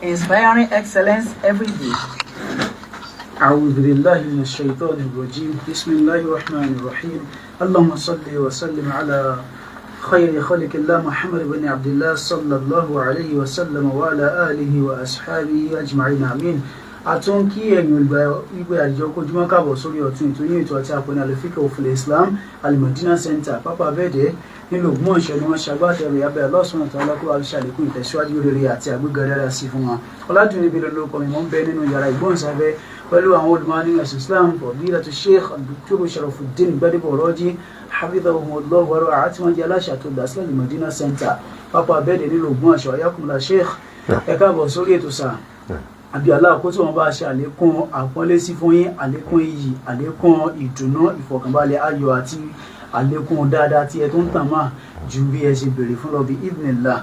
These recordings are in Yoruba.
Inspiring excellence every day. أعوذ بالله من الشيطان الرجيم. بسم الله الرحمن الرحيم. اللهم صل وسلم على خير خلق الله محمد بن عبد الله صلى الله عليه وسلم وعلى آله وأصحابه أجمعين، آمين. Àtún kí ẹ̀yin olùgbà wípé àjọ kojúmọ́ káàbọ̀ sórí ọ̀tún ètò yín, ètò àti àpẹẹrẹ Al-Fiqh fil Islam, Al-Madina Center, Pápá Abẹ́ẹ̀dẹ́ nílùú Ògbómọ̀ṣọ́ ni wọ́n ṣagbátẹrù. Abẹ́ Allah subhanahu wa ta'ala kó wá fi ṣàlékún ìtẹ̀síwájú rere àti àgbéga dára sí fún wọn. Ọ̀làdùnní bí lórúkọ mi. Mò ń bẹ nínú yàrá ìgbóhùnsáfẹ́ pẹ̀lú àwọn olùmọ̀ nínú ẹ̀sìn Islam, Fadilatu Sheikh Dr. Sharafuddin Gbadebo Rọ́jí hafidhahumullah wa ra'ah, àti wọ́n jẹ́ aláṣẹ àti olùdásílẹ̀ Al-Madina Center, Pápá Abẹ́ẹ̀dẹ́ nílùú Ògbómọ̀ṣọ́. Ayakumula Sheikh, ẹ káàbọ̀ sórí ètò sáà. Àbí Allah kó tí wọ́n bá ṣe àlékún àpọ́nlé sí fún yín, àlékún iyì, àlékún ìdùnnú, ìfọ̀kànbalẹ̀, ayọ̀ àti àlékún dáadáa tí ẹ tó ń tàn máa ju bí ẹ ṣe béèrè fún lọ bí idhnillah.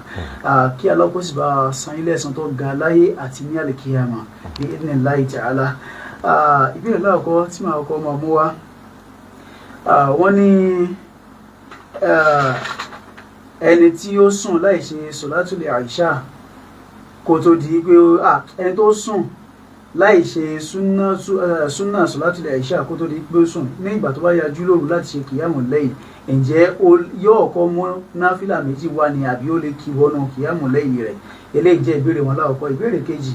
Kí Allah kó sì bá san ilé ẹ̀san tó ga láyé àti ní àlìkíyàmà bí idhnillahi ta'ala. Ìbéèrè láàkọ́ tí màá kọ́ máa mú wá, wọ́n ní ẹni tí ó sùn láì ṣe sọ̀látùlẹ̀ àìṣà kó tó di pé ẹni tó sùn láì ṣe súnà sọ̀látùlẹ̀ àìṣà kó tó di pé ó sùn, ní ìgbà tó bá yajú lóru láti ṣe kìyàmù lẹ́yìn, ǹjẹ́ yóò kọ́ mú náfìlà méjì wá ni, àbí ó lè kí wọnú kìyàmù lẹ́yìn rẹ̀? Eléyìí jẹ́ ìbéèrè wọn lákọ̀ọ́kọ́. Ìbéèrè kejì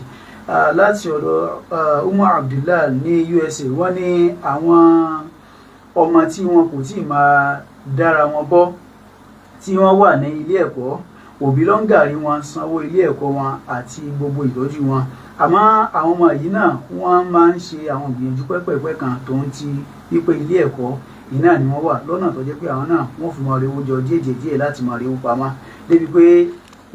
láti ọ̀dọ̀ Umar Abdullah ní USA, wọ́n ní àwọn ọmọ tí wọn kò tí ì máa dára wọn bọ́, tí wọ́n wà ní ilé ẹ̀kọ́, òbí ló ń gàrí wọn, sanwó ilé ẹ̀kọ́ wọn àti gbogbo ìtọ́jú wọn. Àmọ́ àwọn ọmọ yìí náà, wọ́n máa ń ṣe àwọn ìgbìyànjú pẹ́pẹ́pẹ́ kan tó ń ti wípé ilé ẹ̀kọ́ iná ni wọ́n wà, lọ́nà tó jẹ́ pé àwọn náà wọ́n fi máa rewó jọ díẹ̀ díẹ̀ láti máa rewó pamọ́, débi pé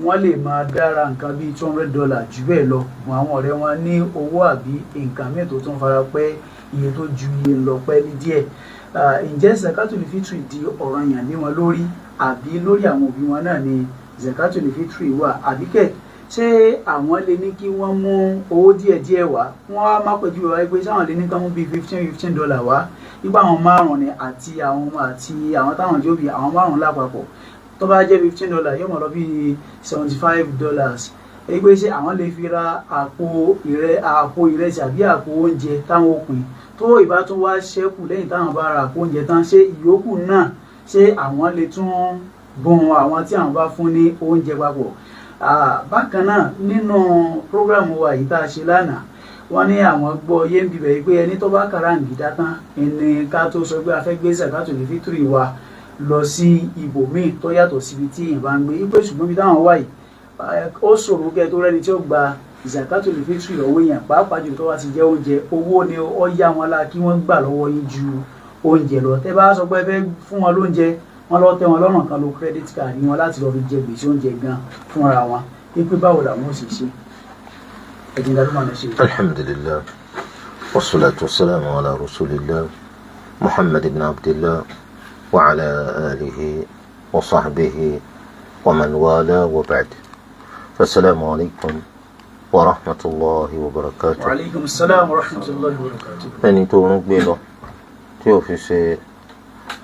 wọ́n lè máa dára nǹkan bíi $200 jù bẹ́ẹ̀ lọ fún àwọn ọ̀rẹ́ wọn ní owó àbí nǹkan míì tó tún fara pẹ́ iye tó ju iye lọ pẹ́ ní díẹ̀. Ǹjẹ́ zakatul fitri di ọ̀ranyàn lé wọn lórí, àbí lórí àwọn òbí wọn náà ni zakatul fitri wà? Àbí kẹ̀ ṣé àwọn lè ní kí wọ́n mú owó díẹ̀díẹ̀ wá? Wọ́n á má pẹ̀jú wá pé sáwọn lè ní ká mú bíi $15 15 wá, nígbà àwọn márùn ni àti àwọn ọmọ àti àwọn táwọn jóbi, àwọn márùn lápapọ̀, tó bá jẹ́ $15, yóò mọ̀ lọ bíi $75. Èyí pé ṣé àwọn lè fi ra àpò ìrẹsì àbí àpò oúnjẹ táwọn ó pín, tó ìbá tún wá ṣẹ́kù lẹ́yìn táwọn bá ra àpò oúnjẹ tán, ṣé ìyókù náà, ṣé àwọn lè tún bùn àwọn tí àwọn bá fún ní oúnjẹ papọ̀? Bákan náà, nínú program wa yìí tá a ṣe lánàá, wọ́n ní àwọn gbọ́ yé ń bibẹ̀ pé ẹni tó bá kàràǹgídá tán ẹni ká tó sọ pé a fẹ́ gbé zakatul fitri wa lọ sí ibòmíì tó yàtọ̀ síbi tí èèyàn bá ń gbé wípé, ṣùgbọ́n ibi táwọn wà yìí, ó ṣòro kẹ́ tó rẹ́ni tí ó gba zakatul fitri lọ́wọ́ èèyàn, pàápàá jù tó bá ti jẹ́ oúnjẹ. Owó ni ó yá wọn lá kí wọ́n gbà lọ́wọ́ yín ju oúnjẹ lọ. Tẹ́ bá sọ pé ẹ fẹ́ fún wọn lóúnjẹ, wọ́n lọ tẹ́ wọn lọ́rùn kan lo credit card wọn láti lọ fi jẹ gbèsè oúnjẹ gan fúnra wọn, wípé báwo làwọn ò sì ṣe ẹ̀jìn dàdúmọ̀ máa ń ṣe. Alhamdulillah, wassalatu wassalamu ala rasulillah Muhammad ibn Abdillah wa ala alihi wa sahbihi wa man wala, wa ba'd. Assalamu alaikum wa rahmatulahi wa barakatuh. Wa alaikum salaam wa rahmatulahi wa barakatuh. Ẹni tó ń gbé lọ tí ó fi ṣe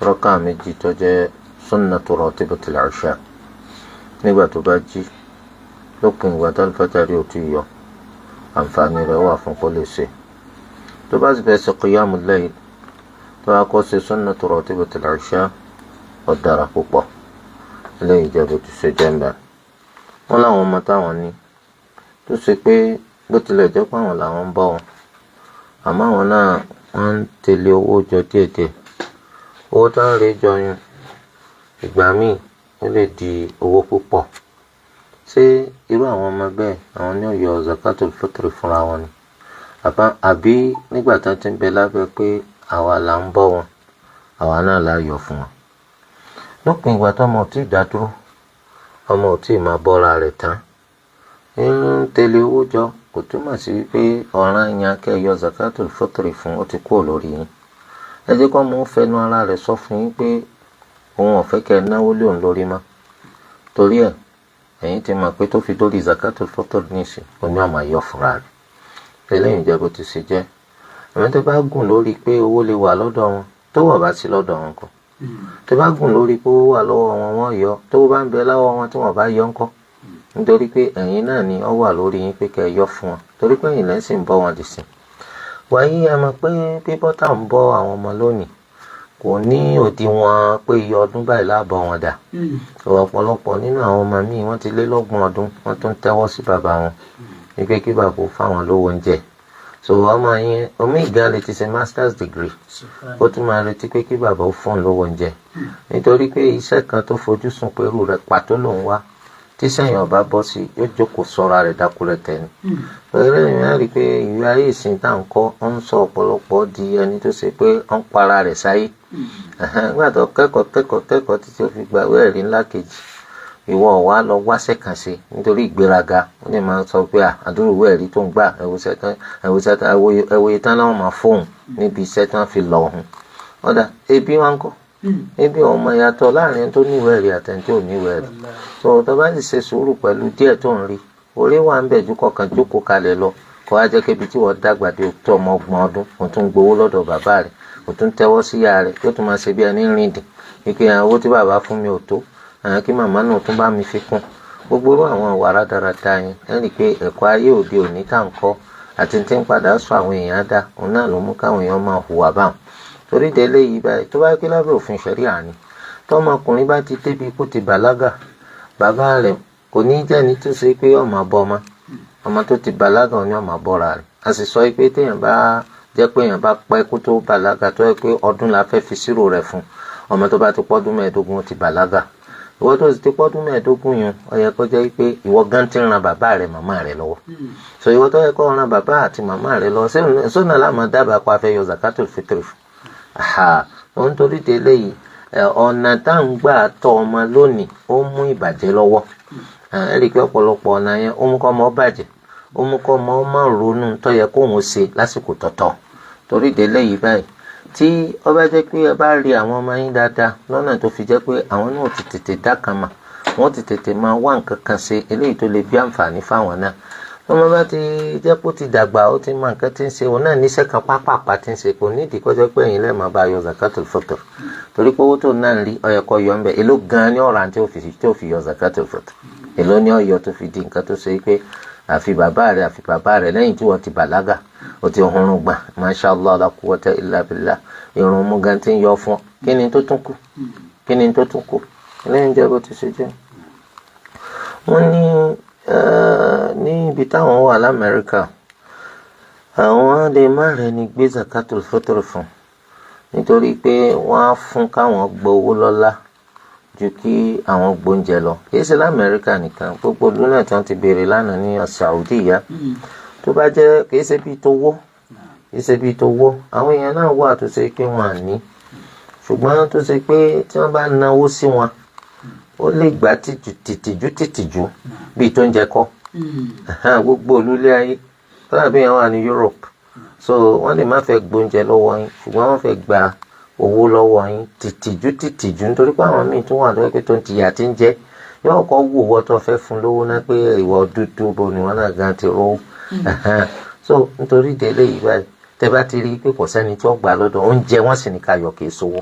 rákà méjì tó jẹ́ sunnatu ratibatil isha, nígbà tó bá jí lópin ìgbà tó alifájàrí ò tí yọ, àǹfààní rẹ̀ wà fún kó lè ṣe. Tó bá sì fẹ́ ṣe qiyamul layl, tó bá kọ́ ṣe sunnatu ratibatil isha, ó dára púpọ̀. Eléyìí jẹ́ bó ti ṣe jẹ́ ń bẹ̀. Wọ́n láwọn ọmọ táwọn ní tó ṣe pé bó tilẹ̀ jẹ́ pé àwọn làwọn ń bọ́ wọn, àmọ́ àwọn náà wọ́n ń tẹ̀lé owó jọ díẹ̀díẹ̀. Owó tó ń rí jọ yún, ìgbà míì ó lè di owó púpọ̀. Ṣé irú àwọn ọmọ bẹ́ẹ̀, àwọn ní ó yọ zakatul fitri fúnra wọn ni, àbí nígbà tó ti ń bẹ lábẹ́ pé àwa là ń bọ́ wọn, àwa náà la yọ fún wọn? Lópin ìgbà tó ọmọ ò tí ì dá dúró, ọmọ ò tí ì máa bọ́ra rẹ̀ tán, ń tẹ̀lé owó jọ, kò túmọ̀ sí wípé ọ̀ràn yẹn kẹ́ yọ zakatul fitri fún ó ti kúrò lórí yín. Ẹ jẹ́ kó mú fẹnu ara rẹ̀ sọ fún yín pé òun ò fẹ́ kẹ́ ẹ náwó lé òun lórí mọ́. Torí ẹ̀, ẹ̀yin ti mọ̀ pé tó fi dórí zakatul fitri nísìn, oní àmà yọ fúnra rẹ̀. Eléyìí jẹ́ bó ti ṣe jẹ́. Àmọ́ tó bá gùn lórí pé owó lè wà lọ́dọ̀ wọn, tó wọ̀ bá sí lọ́dọ̀ wọn kọ́, tó bá gùn lórí pé owó wà lọ́wọ́ wọn, wọ́n yọ. Tó bá ń bẹ lọ́wọ́ wọn tí wọ́n bá yọ ńkọ́? Nítorí pé ẹ̀yin náà ni ó wà lórí yín pé kẹ́ ẹ yọ fún wọn, torí pé ẹ̀yin lẹ́sìn ń bọ́ wọn dì sí. Wàyí ẹ mọ̀ pé bíbọ́ tá à ń bọ́ àwọn ọmọ lónìí kò ní òdiwọ̀n pé iye ọdún báyìí láàbọ̀ wọn dà. Ọ̀pọ̀lọpọ̀ nínú àwọn ọmọ míì wọ́n ti lé lọ́gbọ̀n ọdún, wọ́n tún tẹ́wọ́ sí bàbá wọn wípé kí bàbá ó fáwọn lówó oúnjẹ. So ọmọ yẹn omi ìgbà lè ti ṣe masters degree, ó tún máa retí pé kí bàbá ó fún un lówó oúnjẹ, nítorí pé iṣẹ́ kan tó fojú sùn pé irú rẹ̀ pàtó lòún wá tí sẹ́yìn ọba bọ́ sí, yóò jókòó sọ́ra rẹ̀ dákúrẹ́ tẹ̀ ni. Pẹ̀lú ẹ̀yìn á rí i pé ìwé ayé ìsìn tá à ń kọ́ ó ń sọ ọ̀pọ̀lọpọ̀ di ẹni tó ṣe pé ó ń para rẹ̀ sáyé. Nígbà tó kẹ́kọ̀ọ́ kẹ́kọ̀ọ́ kẹ́kọ̀ọ́ títí ó fi gbàwé ẹ̀rí ńlá kejì, ìwọ wá lọ wáṣẹ́ kan ṣe nítorí ìgbéraga, ó lè máa sọ pé àdúrà ìwé ẹ̀rí tó ń gbà, ẹ̀wòye tán láwọn máa fóun níbi iṣẹ́ tí wọ́n fi lọ ọ̀hún. Ọ̀dà ebi wọn kọ́ ebi ọmọ ìyàtọ̀ láàrin ẹni tó níwèé ẹ̀rí àti ẹni tí ò níwèé ẹ̀rí. Tó tó bá sì ṣe sùúrù pẹ̀lú díẹ̀ tó ń rí, orí wà ń bẹ̀ ju kọkàn jókòó kalẹ̀ lọ, kó wá jẹ́ kébi tí wọ́n dàgbà dé tó ọmọ 30 ọdún, kò tún gbowó lọ́dọ̀ bàbá rẹ̀, kò tún tẹ́wọ́ sí ìyá rẹ̀, yóò tún máa ṣe bí ẹni rìn dìn wípé owó tí bàbá fún mi ò tó, kí màmá náà tún bá mi fi kún. Gbogbo irú àwọn ìwà rádaràda yẹn, ẹ rí i pé ẹ̀kọ́ ayé òde òní tá à ń kọ́ àti tí ń padà sọ àwọn èèyàn dá, òun náà ló mú káwọn èèyàn máa hùwà báwọn. Torí délé yìí báyìí, tó bá gbé lábẹ́ òfin ṣẹ̀ríà ni, tọmọkùnrin bá ti débi kó ti bàlágà, bàbá rẹ̀ kò ní jẹ́ni tó ṣe pé ọmọ bọ́ ọmọ ọmọ tó ti bàlágà ní ọmọ bọ́ra rẹ̀. A sì sọ pé téèyàn bá jẹ́ pé èèyàn bá pẹ́ kó tó bàlágà, tó yẹ pé ọdún la fẹ́ fi sírò rẹ̀ fún ọmọ, tó bá ti pọ́dún 15, ó ti bàlágà. Ìwọ tó sì ti pọ́dún 15 yẹn, ó yẹ kó jẹ́ pé ìwọ gan ti ran bàbá rẹ̀, màmá rẹ̀ lọ́wọ́. So ìwọ tó yẹ kó ran bàbá àti màmá rẹ̀ lọ́wọ́, sọ́nà láàmú dábàá pa fẹ́ yọ zakatul fitri fún òun. Torí délé yìí, ọ̀nà tá à ń gbà tọ́ ọmọ lónìí, ó mú ìbàjẹ́ lọ́wọ́. Ẹ rí i pé ọ̀pọ̀lọpọ̀ ọ̀nà yẹn, ó mú kọ́ ọmọ bàjẹ́, ó mú kọ́ ọmọ má ronú tó yẹ kóun ṣe lásìkò tọ̀tọ̀. Torí délé yìí báyìí, tí ó bá jẹ́ pé ẹ bá rí àwọn ọmọ yín dáadáa lọ́nà tó fi jẹ́ pé àwọn náà ti tètè dá kan mà, wọ́n ti tètè máa wá nǹkan kan ṣe eléyìí tó lè bí àǹfààní fáwọn náà. Ọmọ bá ti jẹ́ pé ó ti dàgbà, ó ti mọ nǹkan tí ń ṣe, òun náà níṣẹ́ kan pápápá tí ń ṣe, kò nídìí kó jẹ́ pé ẹ̀yin lẹ́ẹ̀ máa bá yọ zakatul fitr, torí pé owó tó náà ń rí, ó yẹ kó yọ ń bẹ̀. Èló gan-an ní ọ̀ràn tí ó fi yọ zakatul fitr? Èló ní ọ̀yọ́ tó fi di nǹkan tó ṣe pé àfi bàbá rẹ̀, àfi bàbá rẹ̀, lẹ́yìn tí wọ́n ti bàlágà, ó ti hunrun gbà, masha Allah la quwwata illa billah, irun mú gan ti ń yọ fún ọ, kí ni tó tún kù? Kí ni tó tún kù? Lẹ́yìn jẹ́ bó ti ṣe jẹ́. Wọ́n ní ní ibi táwọn wà l'Amẹ́ríkà, àwọn lè má rẹni gbé zakatul fitr fún, nítorí pé wọ́n á fún káwọn gbọ́ owó lọ́lá ju kí àwọn gbóúnjẹ lọ. Kì í ṣe l'Amẹ́ríkà nìkan, gbogbo ìlú náà tí wọ́n ti béèrè lánàá ní Saudi ya, tó bá jẹ́ kì í ṣe bí tó wọ́, kì í ṣe bí tó wọ́. Àwọn èèyàn náà wà tó ṣe pé wọ́n à ní, ṣùgbọ́n tó ṣe pé tí wọ́n bá náwó sí wọn, ó lè gbà tìtìjú tìtìjú bíi tó ń jẹ kọ́. Gbogbo olúlé ayé, kọ́lá bí wọ́n wà ní Europe, so wọ́n lè má fẹ́ gbóúnjẹ lọ́wọ́ yín, ṣùgbọ́n wọ́n fẹ́ gba owó lọ́wọ́ yín tìtìjú tìtìjú, nítorí pé àwọn míì tún wà lọ́wọ́ pé tó ń tìyà tí ń jẹ́ yóò kọ́ wò wọ́ tó fẹ́ fún lówó náà pé ìwọ dúdú bo ni wọ́n náà gan ti rówó. So nítorí délé yìí báyìí, tẹ́ bá ti rí i pé kò sẹ́ni tí ó gbà lọ́dọ̀ oúnjẹ, wọ́n sì ní ká yọ kì í sówó.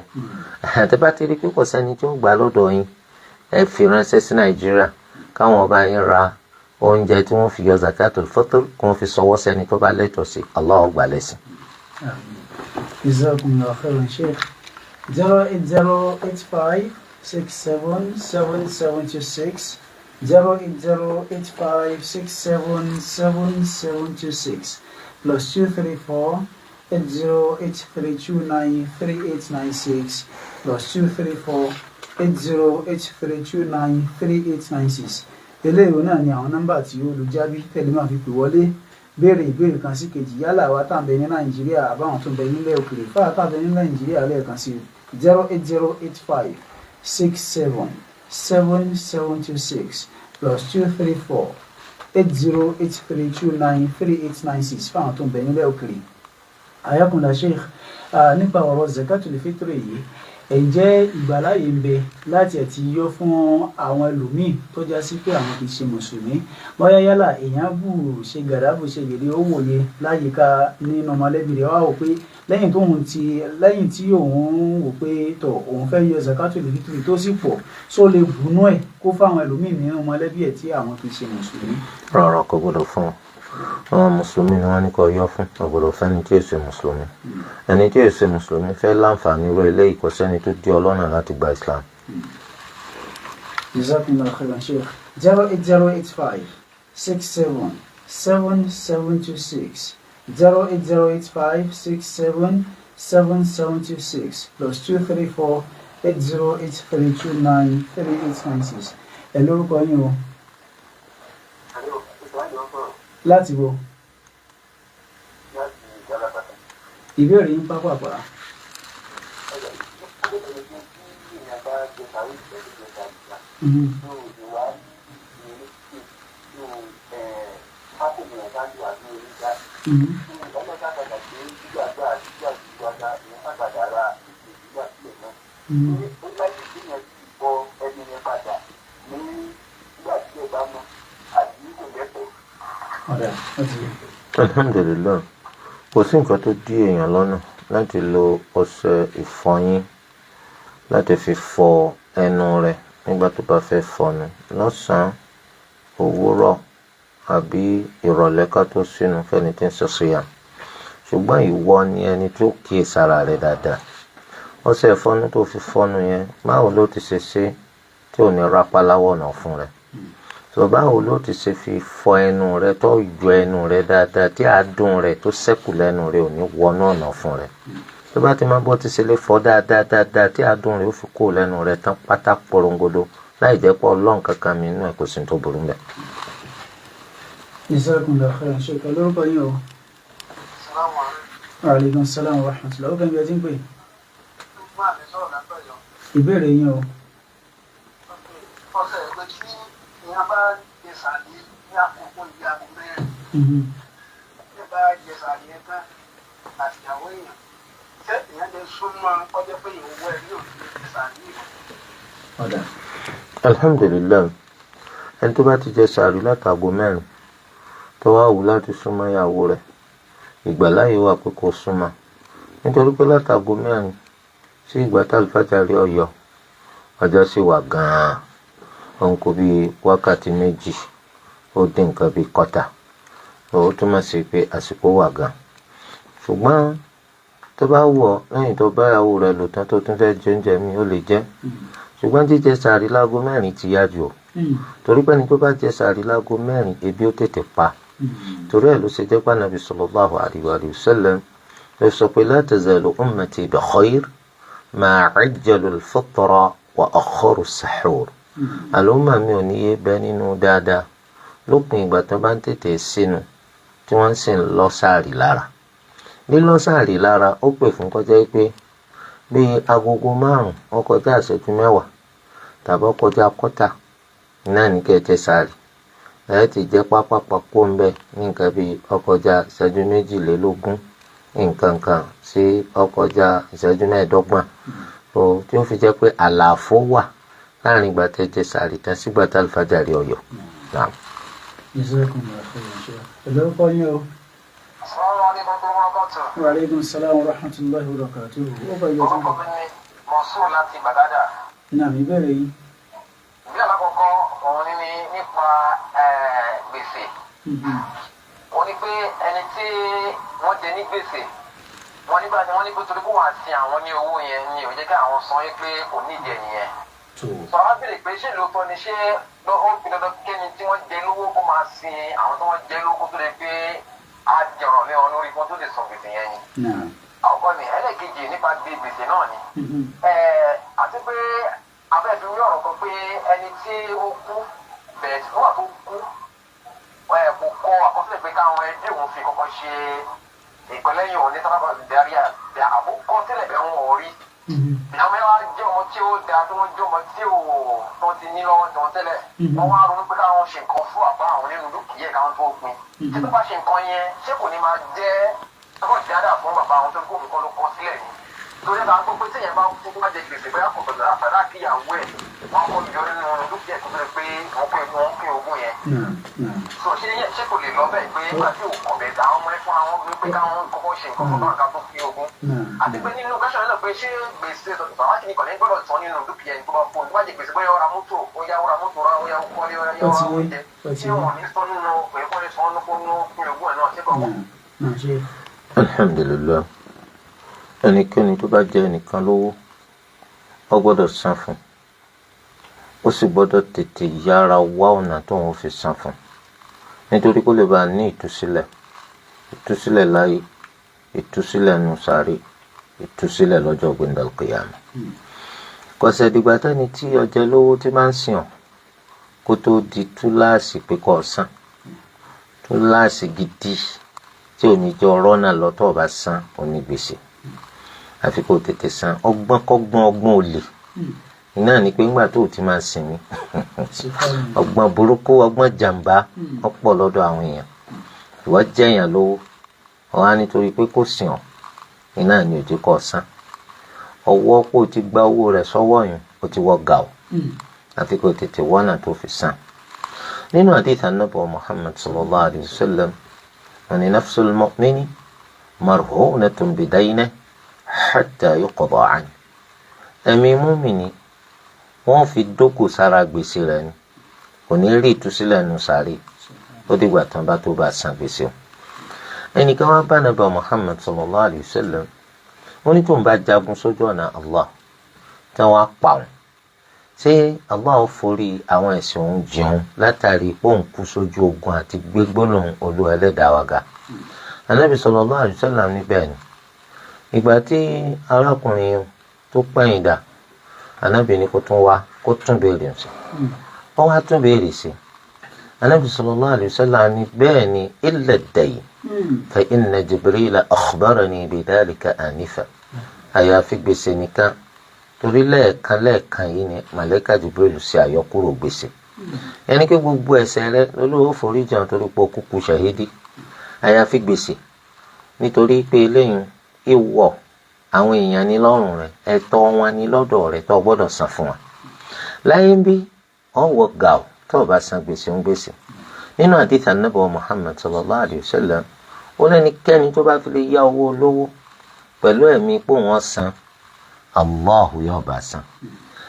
Tẹ́ bá ti rí i pé kò sẹ́ni tí ó gbà lọ́dọ̀ yín, ẹ fi ránṣẹ́ sí Nàìjíríà, káwọn ọba yín ra oúnjẹ tí wọ́n fi yọ zakatul fitr, kí wọ́n fi sọwọ́ sẹ́ni tó bá lẹ́tọ̀ọ́ sí. Allah gbà lẹ́sìn. Jazakumullahu khairan, Sheikh. 08085677726, 08085677726, +234 8083293896, +234 8083293896. Eléyìí náà ni àwọn nọ́mbà tí olùjábí tẹ̀lé máa fi pè wọlé béèrè ìbéèrè kan sí kejì, yálà wa tá à ń bẹ ní Nàìjíríà àbáwọn tó ń bẹ nílẹ̀ òkèèrè. Fáwọn tá à ń bẹ ní Nàìjíríà, lẹ́ẹ̀kan sí, 08085677726, +234 8083293896 fáwọn tó ń bẹ nílẹ̀ òkèèrè. Ayakunla Sheikh, nípa ọ̀rọ̀ zakatul fitri yìí. Ǹjẹ́ ìgbàláyè ń bẹ láti ẹ̀ ti yọ fún àwọn ẹlòmíì tó já sí pé àwọn kì í ṣe mùsùlùmí, bóyá yálà èèyàn bù ṣe gàdá bù ṣe gèdè, ó wòye láyìíká nínú mọ̀lẹ́bí rẹ̀, wá wò pé lẹ́yìn tí òun wò pé tọ̀ òun fẹ́ yọ zakatul fitri tó sì pọ̀, só lè bùnú ẹ̀ kó fáwọn ẹlòmíì nínú mọ̀lẹ́bí ẹ̀ tí àwọn kì í ṣe mùsùlùmí? Rárá, kò gbọdọ̀ fún wọn. Àwọn mùsùlùmí ni wọ́n ní kó yọ fún, kò gbọdọ̀ fẹ́ni tí èsè mùsùlùmí. Ẹni tí èsè mùsùlùmí fẹ́ láǹfààní irú eléyìí, kò sẹ́ni tó di ọlọ́nà láti gba Islam. Jazakumullahu khairan, Sheikh. 08085677726, 08085677726, +2348083293896. Ẹ lórúkọ yín o. Láti wo? Ìbéèrè yín pápápá. Mhm. Mhm. Ọ̀dà, ó ti yé. Alhamdulilayi, kò sí nǹkan tó dí èèyàn lọ́nà láti lo ọṣẹ ìfọyín láti fi fọ ẹnu rẹ̀ nígbà tó bá fẹ́ fọnu lọ́sàn-án, òwúrọ̀ àbí ìrọ̀lẹ́ ká tó sínú fẹ́ni tí ń ṣe síyàm. Ṣùgbọ́n ìwọ ni ẹni tó kíyè sára rẹ̀ dáadáa. Ọṣẹ ìfọnu tó fi fọnu yẹn, báwo ló ti ṣe ṣe tí ò ní rápáláwọ̀ ọ̀nà fún rẹ̀? So báwo ló ti ṣe fi fọ ẹnu rẹ tó yọ ẹnu rẹ dáadáa tí àádùn rẹ tó ṣẹ́kù lẹ́nu rẹ ò ní wọnú ọ̀nà fún rẹ? Tó bá ti máa bọ́ ti ṣe lè fọ dáadáa dáadáa tí àádùn rẹ ó fi kó lẹ́nu rẹ tán pátá porongodo láì jẹ́ pé ọlọ́run kankan mi inú ẹ̀, kò sí ní tó burú mbẹ̀. Jazakumullahu khairan, Sheikh. Ẹ lórúkọ yín o. Wa alaikum salam wa rahmatullah. Ó kàn bí ẹ ti ń pè. Ìbéèrè yín o. Ọ̀sẹ̀ ẹ̀gbẹ́ tí èèyàn bá jẹ sàlẹ̀ ní àkókò ìyá aago 4, tí bá jẹ sàlẹ̀ yẹn tán àtìyàwó èèyàn, ṣé èèyàn lè súnmọ́ kọjá pé ìwọ ẹ̀ yóò fi jẹ sàlẹ̀ yìí? Ọ̀dà. Alhamdulilayi, ẹni tó bá ti jẹ sààrì látàgò 4 tó wá wù láti súnmọ́ ìyàwó rẹ̀, ìgbàláyè wà pé kó súnmọ́, nítorí pé látàgò 4 sí ìgbà tá àlùfáàjà rí ọyọ, ọjọ́ sì wà gan-an, òun kò bíi wákàtí 2 ó dín nǹkan bíi kọ́tà, ó túmọ̀ sí pé àsìkò wà gan-an. Ṣùgbọ́n tó bá wù ọ́, lẹ́yìn tó bá ìyàwó rẹ̀ lò tán, tó tún fẹ́ jẹ oúnjẹ mi, ó lè jẹ. Ṣùgbọ́n jíjẹ sààrì láago 4 ti yá jù o, torí pé ẹni tó bá jẹ sààrì láago 4, ebi ó tètè pa. Torí ẹ̀ ló ṣe jẹ́ pé Ànábì sallallahu alaihi wa sallam ló sọ pé la tazalu ummati bi khair ma ajjalu al-fitra wa akharu as-sahur. Àlùmọ́ mi ò ní yé bẹ nínú dáadáa lópin ìgbà tó bá ń tètè sínú tí wọ́n sì ń lọ sáàrì lára. Lílọ sáàrì lára ó pè fún kọjá pé bíi agogo 5 ó kọjá ìṣẹ́jú 10 tàbí ó kọjá kọ́tà náà ní kẹ́ ẹ jẹ sáàrì. Ẹ ti jẹ́ pápápá kó ń bẹ ní nǹkan bíi ó kọjá ìṣẹ́jú 22 nǹkan kan sí ó kọjá ìṣẹ́jú 25, tó tí ó fi jẹ́ pé àlàfo wà láàrin ìgbà tẹ́ jẹ sààrì tán sígbà tá àlùfáàjà rí ọyọ. Jazakumullahu khairan, Sheikh. Ẹ lórúkọ yín o. Assalamu alaikum warahmatullahi wabarakatuh. Wa alaikum salam wa rahmatullahi wa barakatuh. Ó bá yọ Orúkọ mi ni Mọ̀súrù láti Bàgádà. Náà, ìbéèrè yín. Bí alákọ̀ọ́kọ́ òun ní nípa gbèsè. Wọ́n ní pé ẹni tí wọ́n jẹ ní gbèsè, wọ́n nígbà tí wọ́n ní pé torí kó wàá sin àwọn ní owó yẹn ni ò jẹ́ kí àwọn san yín pé kò ní ìdí ẹ̀ nìyẹn. Sọ wá bèrè pé ṣé lóòótọ́ ni, ṣé ó fi dandan kẹ́ni tí wọ́n jẹ lówó kó máa sin àwọn tí wọ́n jẹ lówó kó tó lè pé á jẹ̀rọ̀ lé wọn lórí kó tó lè san gbèsè yẹn ni? Àkọ́kọ́ ni. Ẹlẹ́ẹ̀kejì nípa gbé gbèsè náà ni. Àti pé abẹ́ẹ̀fi wí ọ̀rọ̀ kan pé ẹni tí ó kú bẹ̀rẹ̀ tí wọ́n tó kú kò kọ àkọsílẹ̀ pé káwọn ẹbí òun fi kọ́kọ́ ṣe ìpẹ́lẹ́yìn òun ní sábàbà dáríà àbúkọ́ sílẹ̀ bẹ́ẹ̀ wọn ò rí. Àwọn ẹwà jẹ́ ọmọ tí ó da, tí wọ́n jẹ́ ọmọ tí ò tó ti ní lọ́wọ́ tí wọ́n tẹ́lẹ̀. Wọ́n wá ronú pé káwọn ṣe nǹkan fún àbá àwọn nínú dúkìá káwọn tó pin. Tí tó bá ṣe nǹkan yẹn, ṣé kò ní máa jẹ́ ọkọ̀ dáadáa fún bàbá àwọn tó kó nǹkan ló kọ sílẹ̀ ni? Torí ẹ̀ bá gbọ́ pé téèyàn bá kú tó bá jẹ gbèsè, bóyá kò bẹ̀rẹ̀ àfàdá kíyàwó ẹ̀, wọ́n kọ́ yọ nínú dúkìá tó fẹ́ pé wọ́n pín, wọ́n pín ogún yẹn. Náà náà. So ṣé kò lè lọ bẹ́ẹ̀ pé nígbà tí òkò bẹ̀ àwọn ọmọ ẹ̀ fúnra wọn pé káwọn kọ́kọ́ ṣe nǹkan kan náà ká tó pín ogún? Náà. Àti pé nínú question náà pé ṣé gbèsè bàbá kìíní kan ní gbọ́dọ̀ tán nínú dúkìá ẹni tó bá kú, tó bá jẹ gbèsè, bóyá ó ra mọ́tò, ó yá ó ra mọ́tò, ó yá ó kọ́lé, ó yá ó Ó ti ra yé, oúnjẹ, ó ti ṣé yé. wọn ní sọ nínú pé kó ní sọ nínú pín ogún ẹ̀ náà, ṣé kò Náà náà, ṣe. Alhamdulilayi. Ẹnikẹ́ni tó bá jẹ ẹnìkan lówó, ó gbọ́dọ̀ san fún, ó sì gbọ́dọ̀ tètè yára wá ọ̀nà tó ń fi san fún, nítorí kó lè bá a ní ìtúsílẹ̀, ìtúsílẹ̀ láyé, ìtúsílẹ̀ nù sáré, ìtúsílẹ̀ lọ́jọ́ gbẹ̀ndàlùkìyàmù. Kọ̀sẹ̀ dìgbà tẹ́ni tí ọjẹ́ lówó tí máa ń sìn ọ́ kó tó di túláàsì pé kó san, túláàsì gidi tí ò ní jẹ́ ọ̀rọ̀ náà lọ́tọ̀ bá san onígbèsè, àfi kó tètè san. Ọgbọ́n kọ́gbọ́n, ọgbọ́n olè iná ni pé ńgbà tó o ti máa sìn mí, ọgbọ́n burúkú, ọgbọ́n jàǹbá ọ̀pọ̀ lọ́dọ̀ àwọn èèyàn. Ìwọ jẹ́yàn lówó, ọ̀hán nítorí pé kò sìn ọ́ iná ni òjò kò san. Ọwọ́ pé o ti gba owó rẹ̀ sọ́wọ́ yẹn, o ti wọ gàù, àfi kó tètè wọ́nà tó fi san. Nínú àdìsí Ànábì Muhammad sallallahu alayhi wa sallam, wọn ni nafsul mu'mini marhunatun bidaynihi hatta yuqda anhu. Ẹ̀mí múmìnì, wọ́n fi dókò sára gbèsè rẹ̀ ni, kò ní rí ìtúsílẹ̀ nù sáré, ó dìgbà tán bá tó bá san gbèsè o. Ẹnìkan wá bá Ànábì Muhammad sallallahu alayhi wa sallam, ó ní tóun bá jagun sójú ọ̀nà Allah tí wọ́n á pa òun, ṣé Allah ó forí àwọn ẹ̀ṣẹ̀ òun jẹun látàrí pé òun kú sójú ogun àti gbégbóná Olúwa Ẹlẹ́dàá wa ga? Ànábì sallallahu alayhi wa sallam níbẹ̀ ni. Ìgbà tí arákùnrin tó pẹ̀yìn dà, Ànábì ní kó tún wá, kó tún béèrè sí. Wọ́n wá tún béèrè sí. Ànábì sallallahu alayhi wa sallam ní bẹ́ẹ̀ ni, illa ad-dayn fa inna Jibrila akhbarani bidhalika anifa. Àyàfi gbèsè nìkan, torí lẹ́ẹ̀kan lẹ́ẹ̀kan yìí ni màlẹ́kà Jibril ṣe àyọkúrò gbèsè. Ẹni pé gbogbo ẹ̀ṣẹ̀ rẹ lÓlúwa forí jìn torí pé ó kúkú ṣàhídì, àyàfi gbèsè, nítorí pé eléyìí ìwọ àwọn èèyàn ní lọ́rùn rẹ̀, ẹ̀tọ́ wọn ní lọ́dọ̀ rẹ̀ tó gbọ́dọ̀ san fún wa. Láyé ń bí, ọ̀wọ́ gàù tó o bá san gbèsè ń gbèsè. Nínú àdìsí Ànábì Muhammad sallallahu alayhi wa sallam, ó lẹ́nikẹ́ni tó bá fi lè yá owó olówó pẹ̀lú ẹ̀mí pé wọ́n san, Allahu yóò bá san.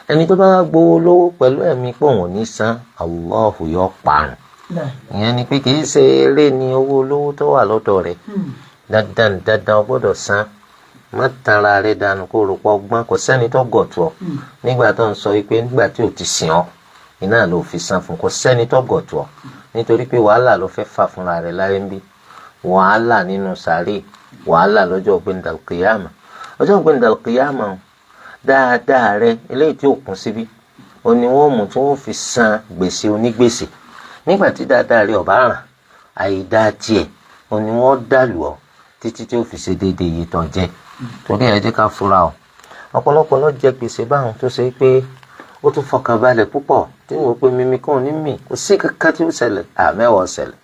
Ẹni tó bá gbowó lówó pẹ̀lú ẹ̀mí pé òun ò ní san, Allahu yóò parun. Ìyẹn ni pé kì í ṣe eré ni owó olówó tó wà lọ́dọ̀ rẹ̀. Dandan dandan, o gbọ́dọ̀ san. Má tanra rẹ̀ dànù kó rò pọ̀ gbọ́n. Kò sẹ́ni tó gọ̀ tó ọ nígbà tó ń sọ wípé nígbà tí ò ti sìn ọ́ iná ló fi san fún. Kò sẹ́ni tó gọ̀ tó ọ, nítorí pé wàhálà ló fẹ́ fà fúnra rẹ̀ láyé ń bí, wàhálà nínú sàárè, wàhálà lọ́jọ́ gbẹ̀ndàlùkìyàmà. Ọjọ́ gbẹ̀ndàlùkìyàmà, dáadáa rẹ eléyìí tí ò kún síbí ó ní wọ́n mú tí wọ́n fi san gbèsè onígbèsè. Nígbà tí dáadáa rẹ ọ̀bá ràn, àìdáa tiẹ̀ ó ní wọ́n dàlù ọ́ títí tí ó fi ṣe déédéé iye tó jẹ́. Torí ẹ jẹ́ ká fura o. Ọ̀pọ̀lọpọ̀ ló jẹ gbèsè báwọn tó ṣe pé ó tún fọkàn balẹ̀ púpọ̀, tí wọ́n pe mímí kàn ní mì, kò sí kankan tí ó ṣẹlẹ̀. À, mẹ́wàá ṣẹlẹ̀,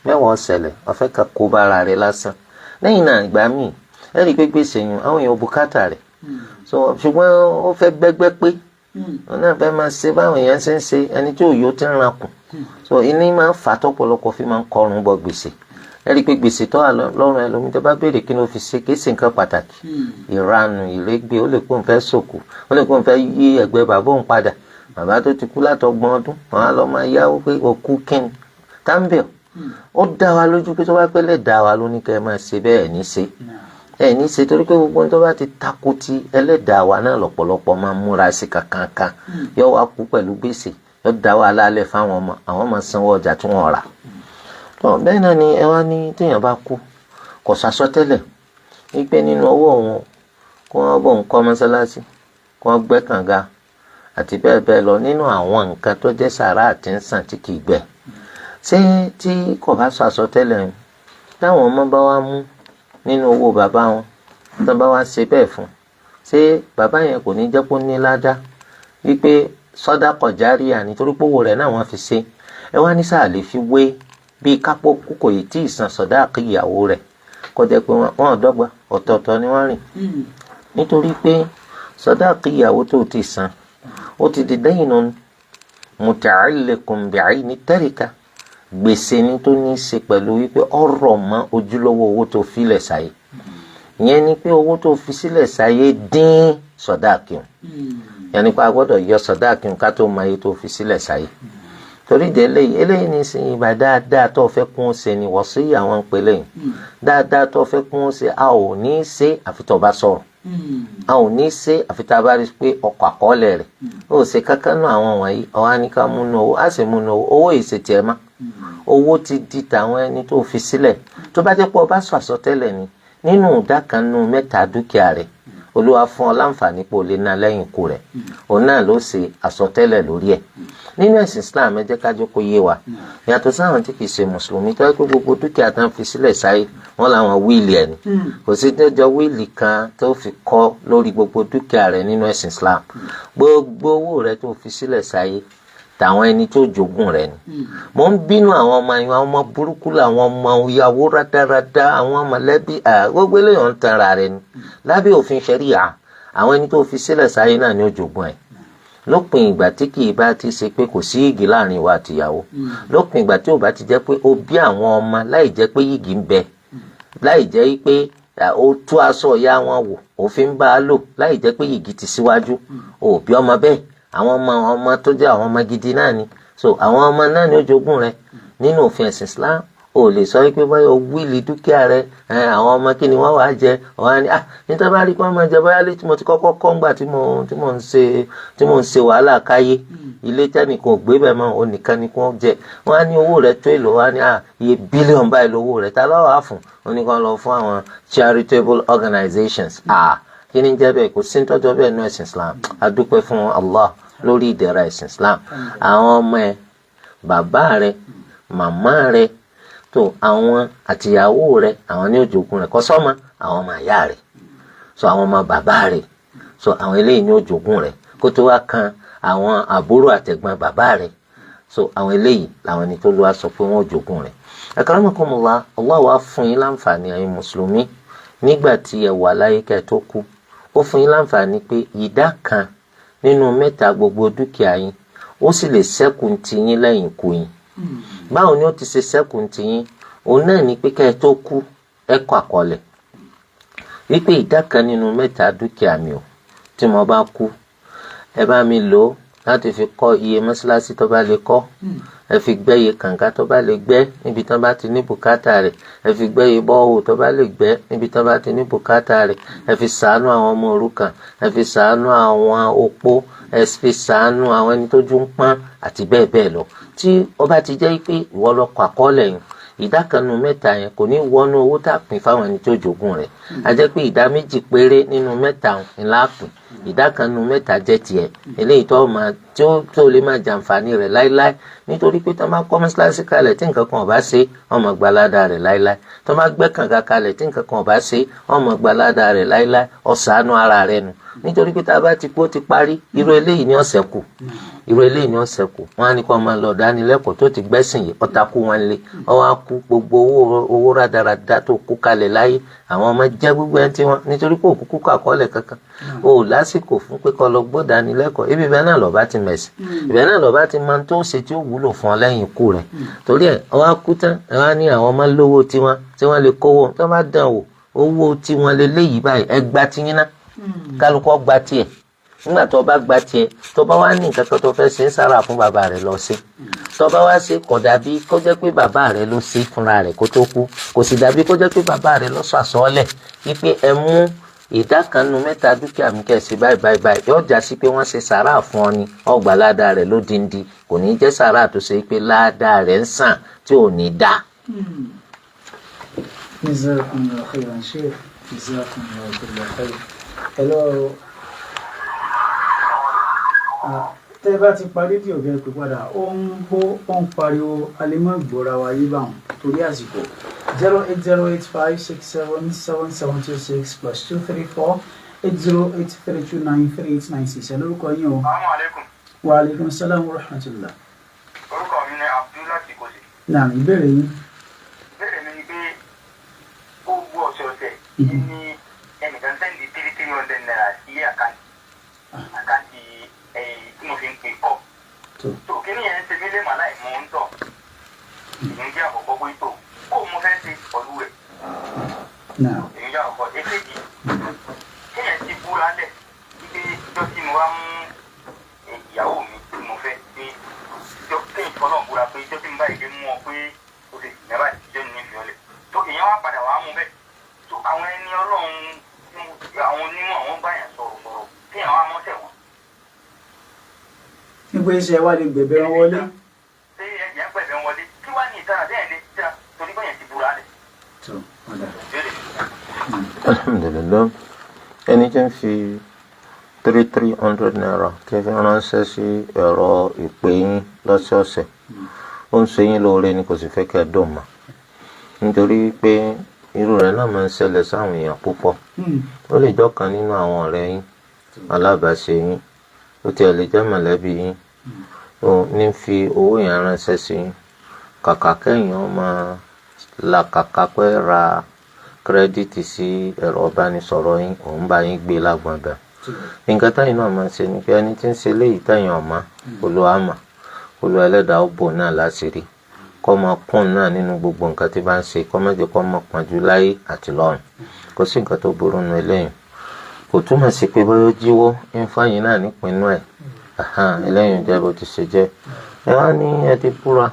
mẹ́wàá ṣẹlẹ̀. Ọ̀fẹ́ kan kó bára rẹ̀ lásán. Lẹ́yìn náà, ìgbà míì ẹ rí i pé gbèsè yẹn, àwọn èèyàn bùkátà rẹ̀ so, ṣùgbọ́n ó fẹ́ gbẹ́gbẹ́ pé wọn náà fẹ́ máa ṣe báwọn èèyàn ṣe ń ṣe, ẹni tí òyò ti ń rankùn so, iní máa ń fà tọ́pọ̀lọpọ̀ fi máa ń kọrùn bọ gbèsè. Ẹ rí i pé gbèsè tó wà lọ́rùn ẹlòmíì, tó bá béèrè kí ló fi ṣe, kí sì nǹkan pàtàkì, ìranù, ìrégbè. Ó lè kó n fẹ́ sòkò, ó lè kó n fẹ́ yí ẹ̀gbẹ́ bàbá òun padà, bàbá tó ti kú látọgbọ̀n ọdún. Wọn á lọ máa yáwó pé òkú kíni táǹbìọ̀. Ó dá wa lójú pé tó bá pẹ́lẹ́ dá wa ló ní kẹ́ ẹ máa ṣe bẹ́ẹ̀ ní ṣe ẹ ní ṣe, torí pé gbogbo tó bá ti takò ti ẹlẹ́dàá wa náà lọ́pọ̀lọpọ̀ máa múra sí kankankan. Yóò wá kú pẹ̀lú gbèsè, yóò dá wa lálẹ́ fáwọn ọmọ, àwọn máa sanwó ọjà tí wọ́n rà. Tó bẹ́ẹ̀ náà ni ẹ wá ní téèyàn bá kú, kò sàsọtẹ́lẹ̀ wípé nínú ọwọ́ òun kó wọ́n bọ̀ ń kọ́ mọ́sálásí, kó wọ́n gbẹ́ kànga àti bẹ́ẹ̀ bẹ́ẹ̀ lọ nínú àwọn nǹkan tó jẹ́ sàrà àti ń sàn tí kì í gbẹ. Ṣé tí kò bá sọ àsọtẹ́lẹ̀, táwọn ọmọ bá wá mú nínú owó bàbá wọn, tó bá wá ṣe bẹ́ẹ̀ fún, ṣé bàbá yẹn kò ní jẹ́ kó ní ládá wípé sọ́dákọ̀ járíà, nítorí pé owó rẹ̀ náà wọ́n fi ṣe? Ẹ wá ní sáà lè fi wé bíi kápó kúkò yìí tí ì san sọ̀dáàkì ìyàwó rẹ̀, kó jẹ́ pé wọ́n dọ́gba, ọ̀tọ̀ọ̀tọ̀ ni wọ́n rìn. Nítorí pé sàdáàkì ìyàwó tó ti san ó ti di daynun muta'alliqun bi'ayni tarika, gbèsè ni tó ní í ṣe pẹ̀lú wípé ọ̀rọ̀ mọ́ ojúlówó owó tó filẹ̀ sáyé. Ìyẹn ni pé owó tó fi sílẹ̀ sáyé dín sàdáàkì hùn, yẹn ni pé a gbọ́dọ̀ yọ sàdáàkì hùn ká tó mọ iye tó fi sílẹ̀ sáyé. Torí de eléyìí ní sin ìgbà dáadáa tó fẹ́ kún ó ṣe ni wọ́n sí àwọn ń pelé yìí. Dáadáa tó fẹ́ kún ó ṣe, a ò ní í ṣe àfi tó bá sọ̀rọ̀, a ò ní í ṣe àfi tá a bá rí i pé ọkọ̀ àkọọ́lẹ̀ rẹ̀ ó ṣe kankan nù àwọn wọ̀nyí. Ọ̀hán ní ká múnú owó, á sì múnú owó. Owó yìí ṣe tiẹ̀ mọ́, owó ti di tàwọn ẹni tó fi sílẹ̀. Tó bá jẹ́ pé o bá sọ àsọtẹ́lẹ̀ ni nínú ìdá kan nínú mẹ́ta dúkìá rẹ̀, Olúwa fún ọ láǹfààní pé o lè ná lẹ́yìn ikú rẹ̀, òun náà ló ṣe àsọtẹ́lẹ̀ lórí ẹ̀. Nínú ẹ̀sìn Islam, ẹ jẹ́ ká jókòó yé wa, yàtọ̀ sáwọn tí kìí ṣe mùsùlùmí tó yẹ kó gbogbo dúkìá tán fi sílẹ̀ sáyé wọn làwọn will ẹ̀ ni. Kò sí jọjọ will kan tó fi kọ́ lórí gbogbo dúkìá rẹ̀ nínú ẹ̀sìn Islam. Gbogbo owó rẹ̀ tó fi sílẹ̀ sáyé, tàwọn ẹni tó jogún rẹ̀ ni. Mò ń bínú àwọn ọmọ yẹn, àwọn ọmọ burúkú làwọn ọmọ ìyàwó rádaràda, àwọn mọ̀lẹ́bí, gbogbo eléyàn ń tanra rẹ̀ ni. Lábẹ́ òfin ṣẹ̀ríà, àwọn ẹni tó fi sílẹ̀ sáyé náà ni ó jogún ẹ̀, lópin ìgbà tí kì í bá ti ṣe pé kò sí igi láàrin ìwà àtìyàwó, lópin ìgbà tí ò bá ti jẹ́ pé ó bí àwọn ọmọ láì jẹ́ pé yìgì ń bẹ, láì jẹ́ pé ó tú aṣọ ìyá wọn wò, òfin bá a lò, láì jẹ́ pé yìgì ti síwájú, ó bí ọmọ bẹ́ẹ̀, àwọn ọmọ ọmọ tó jẹ́ àwọn ọmọ gidi náà ni. So àwọn ọmọ náà ni ó jogún rẹ̀. Nínú òfin ẹ̀sìn Islam, o lè sọ pé báyọ̀ will dúkìá rẹ̀, àwọn ọmọ kí ni wọ́n wàá jẹ? Wọ́n á ní nítorí bá rí pé wọ́n máa jẹ báyà létí mo ti kọ́kọ́ kọ́ ńgbà tí mo ń ṣe wàhálà káyé, ilé tẹ́nìkan ò gbé bẹ́ẹ̀ mọ́, onìkan ni kò jẹ. Wọ́n á ní owó rẹ̀ tó èlò, wọ́n á ní iye bílíọ̀nù báyìí lówó rẹ̀, ta lọ́wọ́ á fún? Wọ́n ní kó lọ fún àwọn charitable organizations. Kí ni jẹ́ bẹ́ẹ̀? Kò sí ní tọ́jọ́ bẹ́ẹ̀ nínú ẹ̀sìn Islam. A dúpẹ́ fún Allah lórí ìdẹ̀ra ẹ̀sìn Islam. Àwọn ọmọ ẹ, bàbá rẹ, màmá rẹ, tó àwọn àtìyàwó rẹ, àwọn ní òjògùn rẹ. Kọ́sọ́mọ àwọn ọmọ àyà rẹ, so àwọn ọmọ bàbá rẹ, so àwọn eléyìí ní òjògùn rẹ, kó tó wá kan àwọn àbúrò àtẹ̀gbọ́n bàbá rẹ. So àwọn eléyìí làwọn ẹni tó lù wá sọ pé wọ́n òjògùn rẹ. Akramakumullah, Allah wá fún yín láǹfààní, ẹ̀yin mùsùlùmí, nígbà tí ẹ wà láyé kẹ́ tó kú, ó fún yín láǹfààní pé ìdá kan nínú mẹ́ta gbogbo dúkìá yín, ó sì lè ṣẹ́kù ti yín lẹ́yìn ikú yín. Báwo ni ó ti ṣe ṣẹ́kù ti yín? Òun náà ni pé kẹ́ ẹ tó kú, ẹ kọ àkọọ́lẹ̀ wípé ìdá kan nínú mẹ́ta dúkìá mi ò, tí mo bá kú, ẹ bá mi lò ó láti fi kọ́ iye mọ́ṣáláṣí tó bá lè kọ́, ẹ fi gbẹ́ iye kànga tó bá lè gbẹ́ níbi tán bá ti ní bùkátà rẹ̀, ẹ fi gbẹ́ iye borehole tó bá lè gbẹ́ níbi tán bá ti ní bùkátà rẹ̀, ẹ fi ṣàánú àwọn ọmọ òrukàn, ẹ fi ṣàánú àwọn opó, ẹ fi ṣàánú àwọn ẹni tójú ń pọ́n, àti bẹ́ẹ̀ bẹ́ẹ̀ lọ. Tí ó bá ti jẹ́ pé ìwọ ló kọ àkọọ́lẹ̀ yẹn, ìdá kan nínú mẹ́ta yẹn kò ní wọnú owó tá a pín fáwọn ẹni tó jogún rẹ̀. A jẹ́ pé ìdá méjì péré nínú mẹ́ta ńlá pín, ìdá kan nínú mẹ́ta jẹ́ tiẹ̀, eléyìí tó máa tí ó tó lè máa jàǹfààní rẹ̀ láíláí, nítorí pé tó máa kọ́ mọ́ṣáláṣí kalẹ̀ tí nǹkan kan ò bá ṣe, wọ́n máa gba ládàá rẹ̀ láíláí. Tó máa gbẹ́ kànga kalẹ̀ tí nǹkan kan ò bá ṣe, wọ́n máa gba ládàá rẹ̀ láíláí. Ó ṣàánú ara rẹ̀ nù, nítorí pé tá a bá ti kú, ó ti parí. Irú eléyìí ni ó ṣẹ́kù, irú eléyìí ni ó ṣẹ́kù. Wọ́n á ní kó máa lọ dánilẹ́kọ̀ọ́ tó ti gbẹ́sìn yìí, ọ̀tàkù wọn lé, ọwọ́ á kú, gbogbo owó owó rádaràda tó kú kalẹ̀ láyé, àwọn ọmọ jẹ́ gbogbo ẹni tí wọ́n, nítorí pé òkúkú kọ àkọọ́lẹ̀ kankan o ò lásìkò fún pé kó lọ gbọ́ dánilẹ́kọ̀ọ́. Ibi ibẹ̀ náà lọ́ba ti mẹ̀sìn, ibẹ̀ náà lọ́ba ti máa tó ṣe tí ó wúlò fún ọ lẹ́yìn ikú rẹ̀. Torí ẹ̀, ọwọ́ á kú tán, ẹ wá ní àwọn ọmọ lówó tiwọn tí wọ́n lè kówó tó bá dàn wò, owó tiwọn lè léyìí báyìí. Ẹ gba tiyín ná, kálukọ́ gba tiẹ̀. Nígbà tó bá gba tiẹ̀, tó bá wá ní nǹkan kan tó fẹ́ ṣe ń sára fún bàbá rẹ̀ lọ sí, tó bá wá ṣe, kò dàbí kó jẹ́ pé bàbá rẹ̀ ló ṣe fúnra rẹ̀ kó tó kú, kò sì dàbí kó jẹ́ pé bàbá rẹ̀ ló sọ àsọọ́lẹ̀ wípé ẹ mú ìdá kan nu mẹ́ta dúkìá mi kẹ́ ṣe báyìí báyìí báyìí. Yóò já sí pé wọ́n ṣe sàrà fún ọ ni, ọgbà ládàá rẹ̀ lódindi, kò ní jẹ́ sàrà tó ṣe pé ládàá rẹ̀ ń sàn tí ò ní dá. Jazakumullahu khairan, Sheikh. Jazakumullahu kulla khair. Hello. Tẹ́ bá ti parí rédíò, kẹ́ pè padà. Ó ń hó, ó ń pariwo, alẹ́mọ̀ gbọ́ra wa yé báwọn torí àsìkò. 08085677726, +234 8083293896. Ẹ lórúkọ yín o. Assalamu alaikum. Wa alaikum salam wa rahmatullah. Orúkọ mi ni Abdul láti Ìkòsí. Naam, ìbéèrè yín. Ìbéèrè mi ni pé gbogbo ọ̀sẹ̀ọ̀sẹ̀ ní ẹnìkan send three three ₦300 sí account tí mo fi ń pè kọ́. Tó kí ni yẹn ń ṣe mí lè mà láì mú ń tọ̀. Ìyẹn jẹ́ àkọ́kọ́ pé tó kó mo fẹ́ ṣe pẹ̀lú rẹ̀. Ìyẹn jẹ́ àkọ́kọ́. Èkejì, kéèyàn ti búra lẹ̀ wípé ìjọ tí mo bá mú ìyàwó mi tí mo fẹ́ pé ìjọ kéèyàn fọlọ́ búra pé ìjọ tí mo bá yìí lè mú ọ pé o lè sì náírà ìjọ ní ìfi ọlẹ̀. Tó èèyàn wá padà wá mú bẹ́ẹ̀. Tó àwọn ẹni Ọlọ́run, àwọn onímọ̀, àwọn báyàn sọ̀rọ̀ sọ̀rọ̀ kéèyàn wá mọ́sẹ̀ wọn. Nígbà iṣẹ́ wa lè gbẹ̀bẹ̀ wọn wọlé. Ṣé ẹ̀yàn gbẹ̀bẹ̀ wọn wọlé? Kí wá ní ìtara bẹ́ẹ̀ lè tira torí bẹ́yẹn ti búra lẹ̀? Tó ọ̀dà. Ìbéèrè. Alhamdulilayi, ẹni tí ń fi ₦300 tí fi ránṣẹ́ sí ẹ̀rọ ìpè yín lọ́sọ̀ọ̀sẹ̀, ó ń ṣe yín lóore ni, kò sì fẹ́ kẹ́ ẹ dùn mọ́, nítorí pé irú rẹ̀ náà máa ń ṣẹlẹ̀ sáwọn èèyàn púpọ̀. Ó lè jọ́kan nínú àwọn ọ̀rẹ́ yín, alábàáṣe yín, ó tiẹ̀ lè jẹ́ mọ̀lẹ́bí yín, ó ní fi owó yẹn ránṣẹ́ sí yín. Kàkà kẹ́yìn ó máa làkàkà pé ra credit sí ẹ̀rọ ìbánisọ̀rọ̀ yín, òun bá yín gbé lágbọ̀n bẹ̀. Nǹkan táyìn náà máa ń ṣe ni pé ẹni tí ń ṣe léyìí táyìn ọ̀ma, Olúwa mà, Olúwa ẹlẹ́dàá ó bò náà láṣìírí, kọ́ máa kún náà nínú gbogbo nǹkan tí bá ń ṣe, kọ́ má jẹ́ kó máa pọ́njú láyé àti lọ́run. Kò sí nǹkan tó burú nu eléyìí. Kò túmọ̀ sí pé bóyá ó jíwó ń fáyín náà nípinnu ẹ̀. Eléyìí jẹ́ bó ti ṣe jẹ́. Ẹ wá ní ẹ ti búra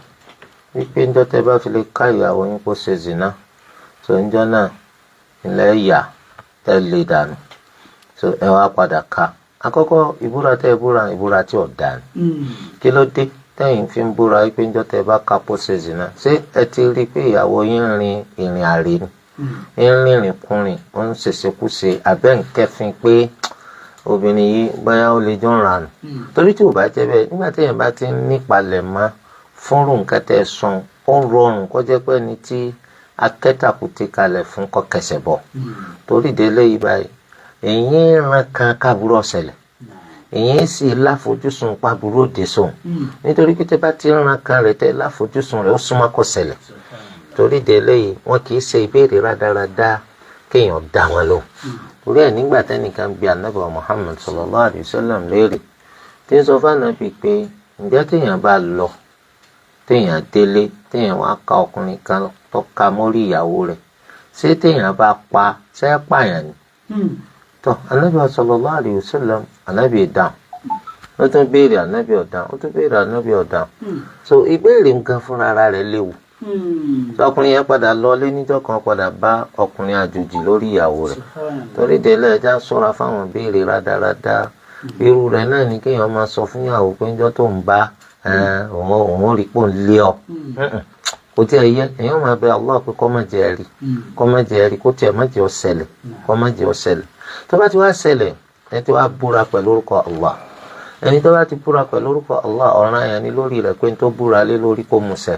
wípé ńjọ́ tẹ́ bá fi lè ká ìyàwó yín kó ṣe zina, tó ńjọ́ náà ilẹ̀ yà tẹ́ lè dànù. So ẹ wá padà ká. Àkọ́kọ́, ìbúra tẹ́ búra, ìbúra tí ò dáa ni. Kí ló dé tẹ́yìn fi ń búra wípé ńjọ́ tẹ́ bá ká kó ṣe zina? Ṣé ẹ ti rí i pé ìyàwó yín rin ìrìn àrè ni, ń rìnrìn kùnrin, ó ń ṣèṣekúṣe, abẹ́ ń kẹ́fín pé obìnrin yìí bóyá ó lè jọ ń ranù? Torí tí ò bá jẹ́ bẹ́ẹ̀, nígbà téèyàn bá ti ń nípalẹ̀ mọ́ fúnrú nǹkan tẹ́ ẹ sọ, ó rọrùn kó jẹ́ pé ẹni tí akẹ́tàkùtì kalẹ̀ fún kọ́ kẹsẹ̀ bọ̀. Torí délé yìí báyìí, èyí ń ran kan kábúrò ọ̀sẹ̀lẹ̀, èyí sì láfojúsùn pàbúrò òde sóun, nítorí pé tẹ́ bá ti ń ran kan rẹ̀, tẹ́ láfojúsùn rẹ̀, ó súnmọ́ kó ṣẹlẹ̀. Torí délé yìí, wọn kì í ṣe ìbéèrè rádaràda kéèyàn dá wọn lóhùn. Torí ẹ̀, nígbà tẹ́nìkan bí Ànábì Muhammad sallallahu alayhi wa sallam léèrè, tí ń sọ fún pé ǹjẹ́ téèyàn bá lọ, téèyàn délé, téèyàn wá ka ọkùnrin kan tó ka mórí ìyàwó rẹ̀, ṣé téèyàn bá pa, ṣé pààyàn ni? Tó Ànábì sallallahu alayhi wa sallam, Ànábì dáhùn. Ó tún béèrè, Ànábì ọ̀dáhùn. Ó tún béèrè, Ànábì ọ̀dáhùn. So ìbéèrè nǹkan fúnra ara rẹ̀ léwu. Ọkùnrin yẹn padà lọ lé níjọ́ kan, padà bá ọkùnrin àjòjì lórí ìyàwó rẹ̀. Torí délé, ẹja ṣọ́ra fáwọn béèrè rádaràda. Irú rẹ̀ náà ni kéèyàn máa sọ fún ìyàwó pé níjọ́ tó ń bá òun, òun rí pò ń lé ọ. Kò tí ẹ yẹ. Èèyàn máa bẹ Allah pé kó má jẹ́ rí, kó má jẹ́ rí, kó tiẹ̀ má jẹ́ ó ṣẹlẹ̀, kó má jẹ́ ó ṣẹlẹ̀. Tó bá ti wá ṣẹlẹ̀, ẹ ti wá búra pẹ̀lú orúkọ Allah. Ẹni tó bá ti búra pẹ̀lú orúkọ Allah, ọ̀ràn yẹn ni lórí rẹ̀ pé n tó búra lé lórí kó mú ṣẹ.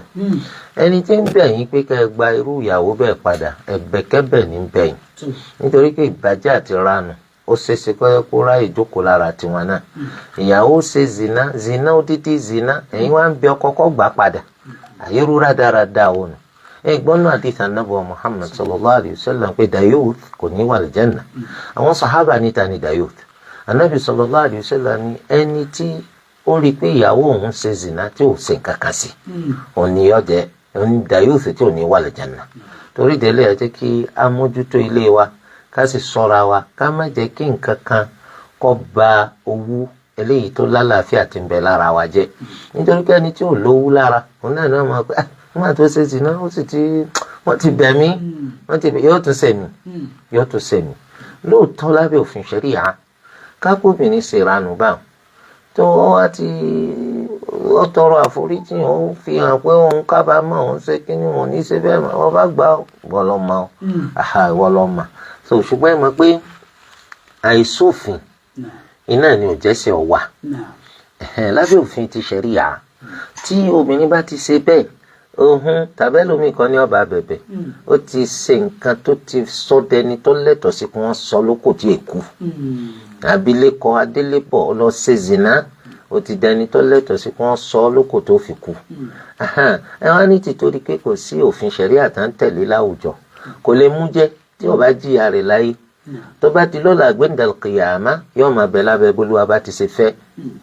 Ẹni tí ń bẹ̀ yín pé kẹ́ ẹ gba irú ìyàwó bẹ́ẹ̀ padà, ẹ̀bẹ̀kẹ́bẹ̀ ní bẹ̀ yín, nítorí pé ìbàjẹ́ àti ranù ó ṣeéṣe kó yẹ kó ráyè jókòó lára tiwọn náà. Ìyàwó ṣe zina, zina odidi zina, ẹ̀yin wá ń bẹ ọkọ kó gbà padà. Àyèrú rádaràda òun ẹ gbọ́n náà. Àdìsí Ànábì Muhammad sallallahu alayhi wa sallam pé dayuth kò ní wà lìjẹ́nà. Àwọn sàhábà níta ni dayuth? Ànábì sallallahu alayhi wa sallam ní ẹni tí ó rí i pé ìyàwó òun ṣe zina tí ò ṣe nǹkan kan sí, òun ni yọ jẹ, òun ni dayuth tí ò ní wà lìjẹ́nà. Torí délé, ẹ jẹ́ kí á mójútó ilé wa, ká sì ṣọ́ra wa, ká má jẹ́ kí nǹkan kan kó ba owú eléyìí tó lálàáfíà tí ń bẹ lára wa jẹ́, nítorí pé ẹni tí ò lówú lára, òun náà náà máa pẹ́ nígbà tó ṣe zina, ó sì ti wọ́n ti bẹ̀ mí, wọ́n ti bẹ̀, yóò tún ṣe mí, yóò tún ṣe mí. Lóòótọ́, lábẹ́ òfin ṣẹ̀ríà, kápóbìnrin ṣèranù báwọn tó wá ti ó tọrọ àforíjì, ó fi hàn pé òun kábàámọ̀, òun ṣe kíní, òun ní ṣe bẹ́ẹ̀ mọ́, wọ́n bá gbà ìwọ lọ mọ̀ ọ́, ìwọ lọ mọ̀. So ṣùgbọ́n ẹ mọ̀ pé àìsófin iná ni ò jẹ́sẹ̀ ọ̀wà. Lábẹ́ òfin ti ṣẹ̀ríà, tí obìnrin bá ti ṣe bẹ́ẹ̀, ohun tàbẹ́lómi kan ní ọba bẹ̀bẹ̀, ó ti ṣe nǹkan tó ti sọdẹni tó lẹ́tọ̀ọ́ sí kí wọ́n sọ lóko tí èkú. Abilékọ, adélébọ̀ lọ ṣe zina, ó ti dẹni tó lẹ́tọ̀ọ́ sí kí wọ́n sọ lóko tó fi kú. Ẹ wá ní tìtorí pé kò sí òfin ṣẹ̀ríà tá ń tẹ̀lé láwùjọ, kò lè mú jẹ́ tí ó bá jìyà rẹ̀ láyé. Tó bá di lọ́la gbẹ̀ndàlùkìyàmá, yóò máa bẹ lábẹ́ bolúwa bá ti ṣe fẹ́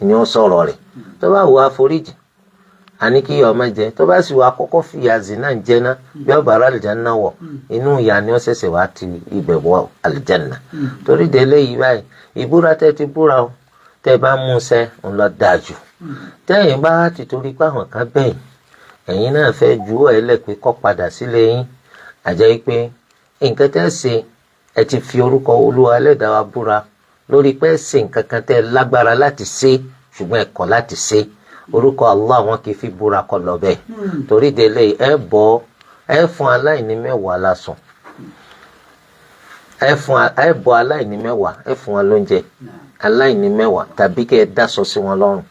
ni ó sọ̀rọ̀ rẹ̀. Tó bá wù àforíjì, àní kí ọmọ jẹ. Tó bá sì wù, àkọ́kọ́ fìyà zina ń jẹ ná, bí ọba ara àlìjáná wọ̀, inú ìyà ni ó ṣẹ̀ṣẹ̀ wá ti ibẹ̀ wọ àlìjáná. Torí délé yìí báyìí, ìbúra tẹ́ ti búra o, tẹ́ bá mú ṣẹ, ń lọ dáa jù. Tẹ́yìn bá ti torí pé àwọn kan bẹ̀yìn, ẹ̀yin náà fẹ́ ju ẹ̀ lẹ̀ pé kó padà sílé yín, àjẹ́ pé nǹkan tẹ́ ṣe, ẹ ti fi orúkọ Olúwa Ẹlẹ́dàá wa búra lórí pé ṣe nǹkan kan tẹ́ lágbára láti ṣe, ṣùgbọ́n ẹ kọ̀ láti ṣe. Orúkọ Allah, wọn kì í fi búra kọ lọ bẹ́ẹ̀. Torí délé, ẹ bọ́, ẹ fún aláìní 10 lásán, ẹ fún, ẹ bọ́ aláìní 10, ẹ fún wọn lóúnjẹ, aláìní 10, tàbí kẹ́ ẹ dáṣọ sí wọn lọ́rùn,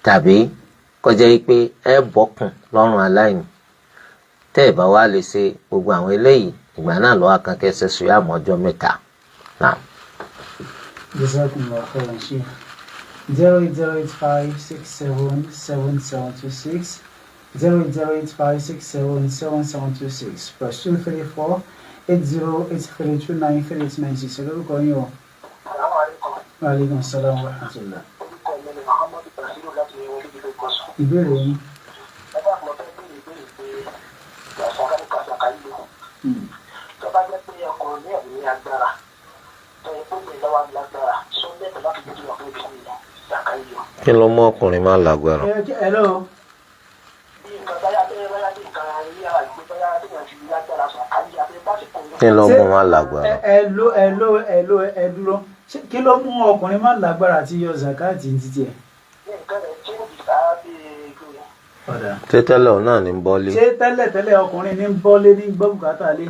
tàbí kọjá yìí pé ẹ bọ́kùn lọ́rùn aláìní. Tẹ́ ẹ bá wá lè ṣe gbogbo àwọn eléyìí, ìgbà náà lọ́wọ́ kan kẹsẹ̀ sùyàmù ọjọ́ 3 náà. Jazakumullahu khairan, Sheikh. 08085677726, 08085677726, +2348083293896. Lórúkọ yín o. Wa alaikum salaam wa rahmatullah. Orúkọ mi ni Muhammadu Basiru láti orílẹ̀-èdè Kọ̀sùn. Ìbéèrè yín. Ẹ bá mo fẹ́ béèrè ìbéèrè pé àṣàkà àṣàkà yìí lò. Tó bá jẹ́ pé ọkùnrin ní ẹ̀mí agbára, tó yẹ pé mi lọ́wọ́ lágbára, sọ lẹ́tọ̀ọ́ láti gbé ọkùnrin bí mi ṣàkà yìí lò? Kí ló mú ọkùnrin máa lágbára? Hello. Bí nǹkan báyà bẹ́ẹ̀ báyà bí nǹkan rí àgbẹ̀ báyà bí wọ́n fi lágbára ṣàkà yìí àbẹ́ básìkò. Kí ló mú máa lágbára? Ẹ ló ẹ ló ẹ ló ẹ dúró. Kí ló mú ọkùnrin máa lágbára àti yọ zakati ní títí ẹ? Nǹkan rẹ̀ change sábẹ́. Ọ̀dà. Ṣé tẹ́lẹ̀ òun náà ní ń bọ́lé? Ṣé tẹ́lẹ̀ tẹ́lẹ̀ ọkùnrin ní ń bọ́lé, ní gbọ́ bùkátà lé?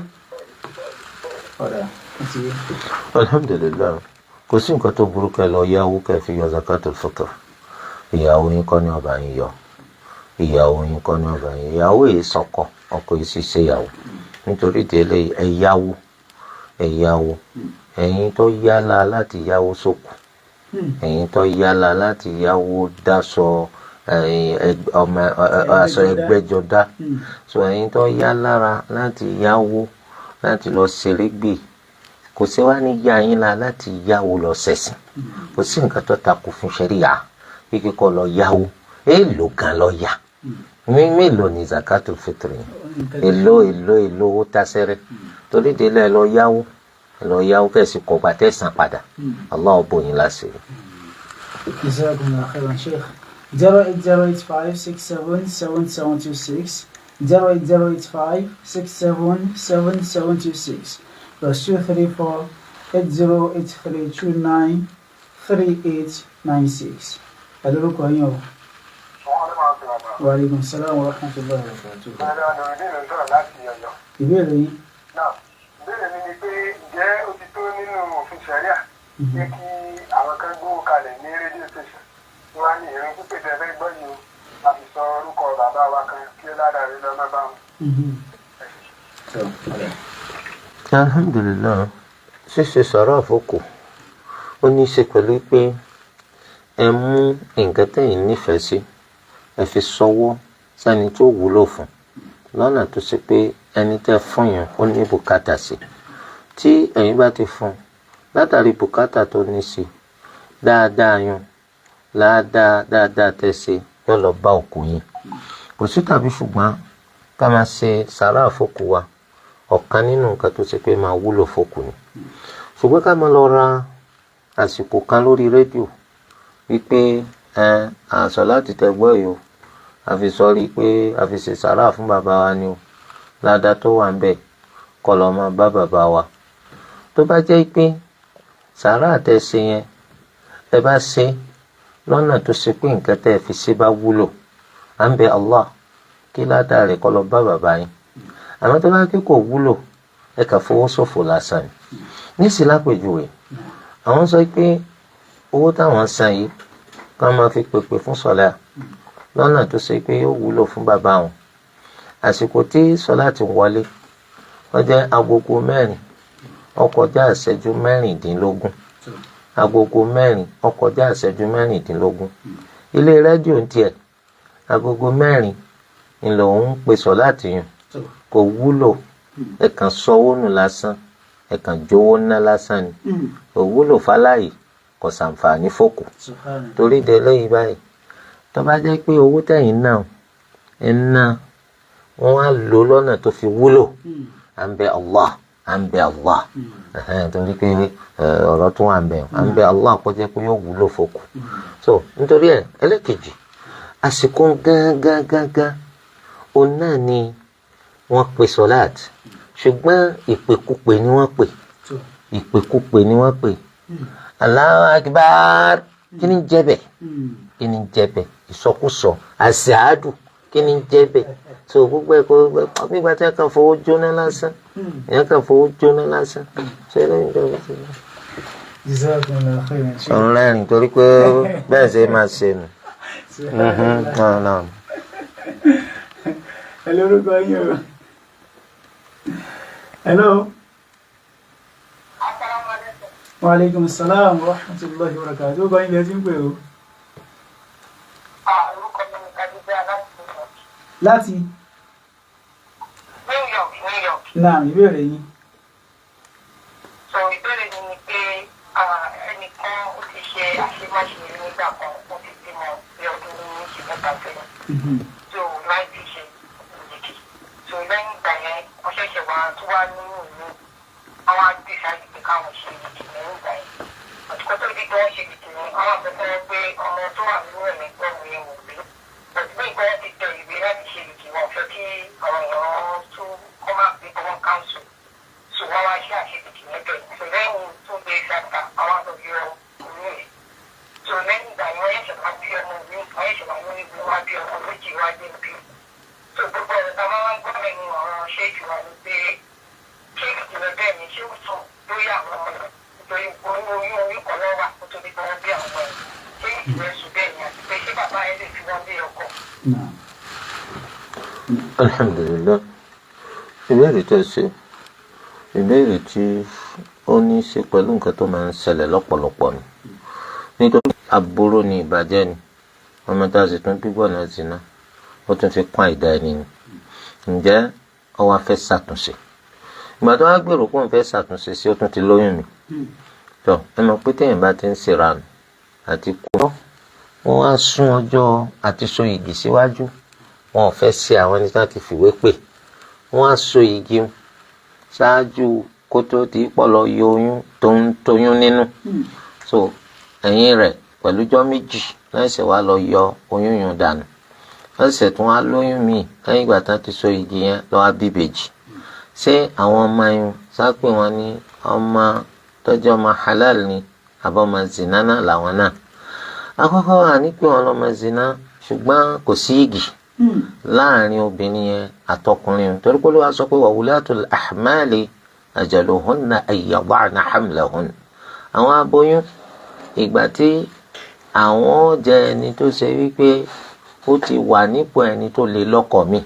Ọ̀dà, ó ti yé. Alhamdulillahi, kò sí nǹkan tó burú kẹ́ lọ yáwó kẹ́ fi yọ zakatul fitr. Ìyàwó yín kọ́ ní ọba yín yọ, ìyàwó yín kọ́ ní ọba yín. Ìyàwó yìí sọkọ, ọkọ yìí sì ṣe ìyàwó. Nítorí délé, ẹ yáwó, ẹ yáwó. Ẹ̀yin tó yálà láti yáwó sókù, ẹ̀yin tó yálà láti yáwó dáṣọ ọmọ aṣọ ẹgbẹ́jọdá, so ẹ̀yin tó yá lára láti yáwó láti lọ ṣerégbè, kò sí wá ní yá yín la láti yáwó lọ ṣẹ̀sìn. Kò sí nǹkan tó takò fún ṣẹ̀ríà kíkẹ́ kọ́ lọ yáwó. Èèlò gan lọ yá? Mélòó ni zakatul fitri? Èló, èló, èló owó tásẹ́rẹ́? Torí délé, ẹ lọ yáwó, ẹ lọ yáwó, kẹsì kọ gbà tẹ̀sán padà. Allah bò yín láṣìírí. Jazakumullahu khairan, Sheikh. 08085677726, 08085677726, +2348083293896. Ẹ lórúkọ yín o. Wa alaikum salaam wa rahmatullahi wa barakatuh. Ìbéèrè yín. Náà, ìbéèrè mi ni pé, ǹjẹ́ ó ti tó nínú òfin ṣẹ̀ríà pé kí àwọn kan gbówó kalẹ̀ ní radio station, wọ́n á ní ìrun pípé tẹ́ fẹ́ gbọ́ yìí o, a fi sọ orúkọ bàbá wa kan kí ó ládàá rí lọ́mọ bá wọn? So, ọ̀dà. Alhamdulillahi, ṣíṣe sọ̀rọ̀ àfọkù, ó ní í ṣe pẹ̀lú pé ẹ mú nǹkan tẹ̀yin nífẹ̀ẹ́ sí, ẹ fi sọwọ́ sẹ́ni tó wúlò fún, lọ́nà tó ṣe pé ẹni tẹ́ fún yẹn, ó ní bùkátà sí. Tí ẹ̀yin bá ti fún látàrí bùkátà tó ní sí dáadáa, yun láadáa dáadáa tẹ́ ṣe yóò lọ bá òkú yín. Kò sí tàbí ṣùgbọ́n, ká máa ṣe sàrà àfọkù wa, ọ̀kan nínú nǹkan tó ṣe pé máa wúlò fókù ni. Ṣùgbọ́n ká máa lọ ra àsìkò kan lórí rédíò wípé ẹ àṣọ láti tẹ gbọ́ yìí o, àfi sọrí pé àfi ṣe sàrà fún bàbá wa ni o, ládàá tó wà ń bẹ̀ kọ́ lọ́ máa bá bàbá wa. Tó bá jẹ́ pé sàrà àtẹ̀ṣe yẹn, ẹ bá ṣe lọ́nà tó ṣe pé nǹkan tẹ́ ẹ fi ṣe bá wúlò, à ń bẹ Allah kí ládàá rẹ̀ kọ́ lọ bá bàbá yín. Àmọ́ tó bá kí kò wúlò, ẹ kà fowó ṣòfò lásán ni. Níṣìí lápèjúwe, àwọn sọ pé owó táwọn san yìí, ká máa fi pèpè fún sọlá lọ́nà tó ṣe pé yóò wúlò fún bàbá wọn. Àsìkò tí sọlá ti wọlé, ó jẹ́ agogo 4 ó kọjá ìṣẹ́jú 16. Agogo 4 ó kọjá ìṣẹ́jú 16. Ilé rédíò ń tiẹ̀, agogo 4 ń lòun ń pè sọlá tìyàn. Kò wúlò, ẹ kàn sọwọ́ nù lásán. Ẹ̀kan jówó ná lásán ni, òwúlò fáláyì, kò sàǹfààní fòkù. Torí de lẹ́yìn báyìí, tó bá jẹ́ pé owó tẹ̀yìn náà ẹ̀ ná, wọ́n á lò lọ́nà tó fi wúlò, à ń bẹ Allah, à ń bẹ Allah, torí pé ọ̀rọ̀ tó wà ń bẹ, à ń bẹ Allah kó jẹ́ pé yóò wúlò fòkù. So nítorí ẹ̀, ẹlẹ́kejì, àsìkò gángan gángan òun náà ni wọ́n pe sọ́láàtì, ṣùgbọ́n ìpèkúpè ni wọ́n pè, ìpèkúpè ni wọ́n pè. Allahu Akbar, kí ni jẹ́ bẹ́ẹ̀? Kí ni jẹ́ bẹ́ẹ̀? Ìsọkúsọ àṣàádù, kí ni jẹ́ bẹ́ẹ̀? So gbogbo ẹ̀ kó nígbà tí wọ́n kàn fowó jóná lásán, èèyàn kàn fowó jóná lásán. Ṣé lẹ́yìn tó ń ṣe? Òun rẹ́rìn torí pé bẹ́ẹ̀ ṣe máa ṣe nù. Ẹ lórúkọ yín o. Hello. Wa alaikum salam wa rahmatullahi wa barakatuh. Ó kọ́ yín bí ẹ ti ń pè o. Láti? New York, New York. Náà, ìbéèrè yín. So ìbéèrè mi ni pé ẹnìkan ó ti ṣe àṣemáṣe nígbà kan, ó ti bímọ bí ọdún 2, 3 sẹ́yìn. So láì ti ṣe ìyèkì. So lẹ́yìn ìgbà yẹn, wọ́n ṣẹ̀ṣẹ̀ wá tó wá nínú ìlú. Àwọn á decide pé káwọn ṣe ìyèkì lẹ́yìn ìgbà yẹn. Àtúkọ́ tó di pé wọ́n ṣe ìyèkì yẹn, àwọn àfẹ́fẹ́ pé ọmọ tó wà nínú ẹ̀mí gbọ́ òun yẹn wò pé. But bí ìgbà yẹn ti tẹ ìwé láti ṣe ìyèkì, wọn fẹ́ kí àwọn èèyàn tún kọ́ máa gbé ọwọ́ council. So wọ́n wá ṣe àṣeyìkì yẹn bẹ̀. So lẹ́yìn 2 days after, àwọn àlọ́ yọ oyún yẹn. So lẹ́yìn ìgbà yẹn, wọ́n ṣẹ̀ṣẹ̀ máa bí ọmọ mi, wọ́n ṣẹ̀ṣẹ̀ máa ní ìwé wá bí ọmọ méjì wá dé bí. So gbogbo ọ̀rọ̀ tá a máa ń gbọ́ lẹ́nu àwọn ṣéèkì wa ni pé, ṣé ìjìnlẹ̀ bẹ́ẹ̀ ni, ṣé ó sùn lórí àwọn ọmọ rẹ̀, nítorí oyún oyún oyún kan lọ́wọ́ wà kó tó di pé wọ́n bí àwọn ọmọ rẹ̀. Ṣé ìjìnlẹ̀ sùn bẹ́ẹ̀ ni, àti pé ṣé bàbá yẹn lè fi wọ́n lé ọkọ? Alhamdulillah, ìbéèrè tó ṣe, ìbéèrè tí ó ní í ṣe pẹ̀lú nǹkan tó máa ń ṣẹlẹ̀ lọ́pọ̀lọpọ̀ ni, nítorí aburú ni, ìbàjẹ́ ni. Ọmọ tá a sì tún gbígbọ́ náà zina, ó tún fi kún àìdá ẹni ni. Ǹjẹ́ ó wá fẹ́ ṣàtúnṣe? Ìgbà tó wá gbèrò pé òun fẹ́ ṣàtúnṣe sí, ó tún ti lóyún mi tó. Ẹ mọ̀ pé téèyàn bá ti ń ṣèranù àti kú, wọ́n á sún ọjọ́ àti so igi síwájú. Wọn ò fẹ́ ṣe àwọn ẹni tí wọ́n ti fìwé pè, wọ́n á so igi ṣáájú kó tó di pọ̀ lọ yọ oyún tó ń toyún nínú. So ẹ̀yìn rẹ̀ pẹ̀lújọ́ 2 lẹ́sẹ̀ wá lọ yọ oyún yún dànù, lẹ́sẹ̀ tún wá lóyún míì lẹ́yìn ìgbà tán ti so igi yẹn lọ́wọ́ bíbèjì. Ṣé àwọn ọmọ yẹn sápè wọn ní ọmọ tọ́jú ọmọ halal ni, àbọ̀ ọmọ zina náà làwọn náà? Àkọ́kọ́, wà ní pé wọn lọ́mọ zina, ṣùgbọ́n kò sí igi láàrin obìnrin yẹn àtọkùnrin yẹn, torí pé Olúwa sọ pé wa ulatul ahmali ajaluhunna an yada'na hamlahun. Àwọn aboyún, ìgbà tí àwọn jẹ́ ẹni tó ṣe wípé ó ti wà nípò ẹni tó lè lọ́kọ mi,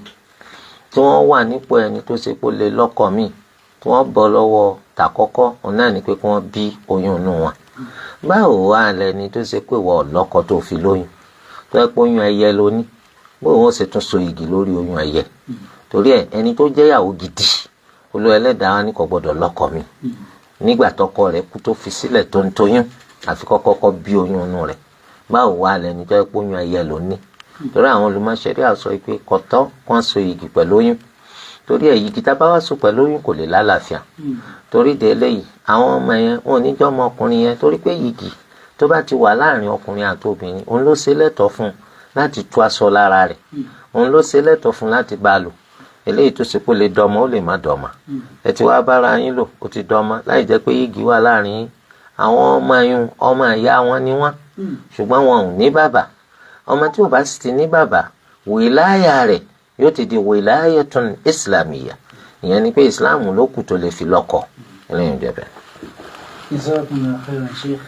tí wọ́n wà nípò ẹni tó ṣe pé ó lè lọ́kọ mi, tí wọ́n bọ́ lọ́wọ́ tàkọ́kọ́, òun náà ni pé kí wọ́n bí oyún inú wọn. Báwo wà lẹni tó ṣe pé wọ́n lọ́kọ tó fi lóyún, tó yẹ pé oyún ẹyẹ ló ní? Bó wọn ṣe tún so igi lórí oyún ẹyẹ? Torí ẹ, ẹni tó jẹ́yàwó gidi, Olú Ẹlẹ́dàá ní kò gbọ́dọ̀ lọ́kọ mi nígbà tọkọ rẹ̀ kú tó fi sílẹ̀ tó ń toyún, àfi kọ́kọ́kọ́ bí oyún inú rẹ̀. Báwo wà lẹni tó yẹ pé oyún ẹyẹ ló ní? Torí àwọn olùmọ̀ṣẹ́rí àsọ pé kọ̀tọ́ wọ́n so igi pẹ̀lú oyún. Torí ẹ̀, igi tá a bá wá so pẹ̀lú oyún kò lè lálàáfíà. Torí de eléyìí, àwọn ọmọ yẹn, wọn ò ní jọ́ ọmọ ọkùnrin yẹn, torí pé igi tó bá ti wà láàrin ọkùnrin àti obìnrin, òun ló ṣe lẹ́tọ̀ọ́ fún un láti tú aṣọ lára rẹ̀, òun ló ṣe lẹ́tọ̀ọ́ fún un láti bá a lò. Eléyìí tó ṣe pé ó lè dọmọ, ó lè má dọmọ. Ẹ ti wá bára yín lò, ó ti dọmọ láì jẹ́ pé igi wà láàrin yín. Àwọn ọmọ yín, ọmọ ìyá wọn ni wọ́n, ṣùgbọ́n wọn ò ní bàbá. Ọmọ tí ò bá sì ti ní bàbá, wìláyà rẹ̀ yóò ti di wìláyatun islamiyya. Ìyẹn ni pé Islam ló kù tó lè fi lọ́kọ. Eléyìí ń jẹ bẹ́ẹ̀. Jazakumullahu khairan, Sheikh.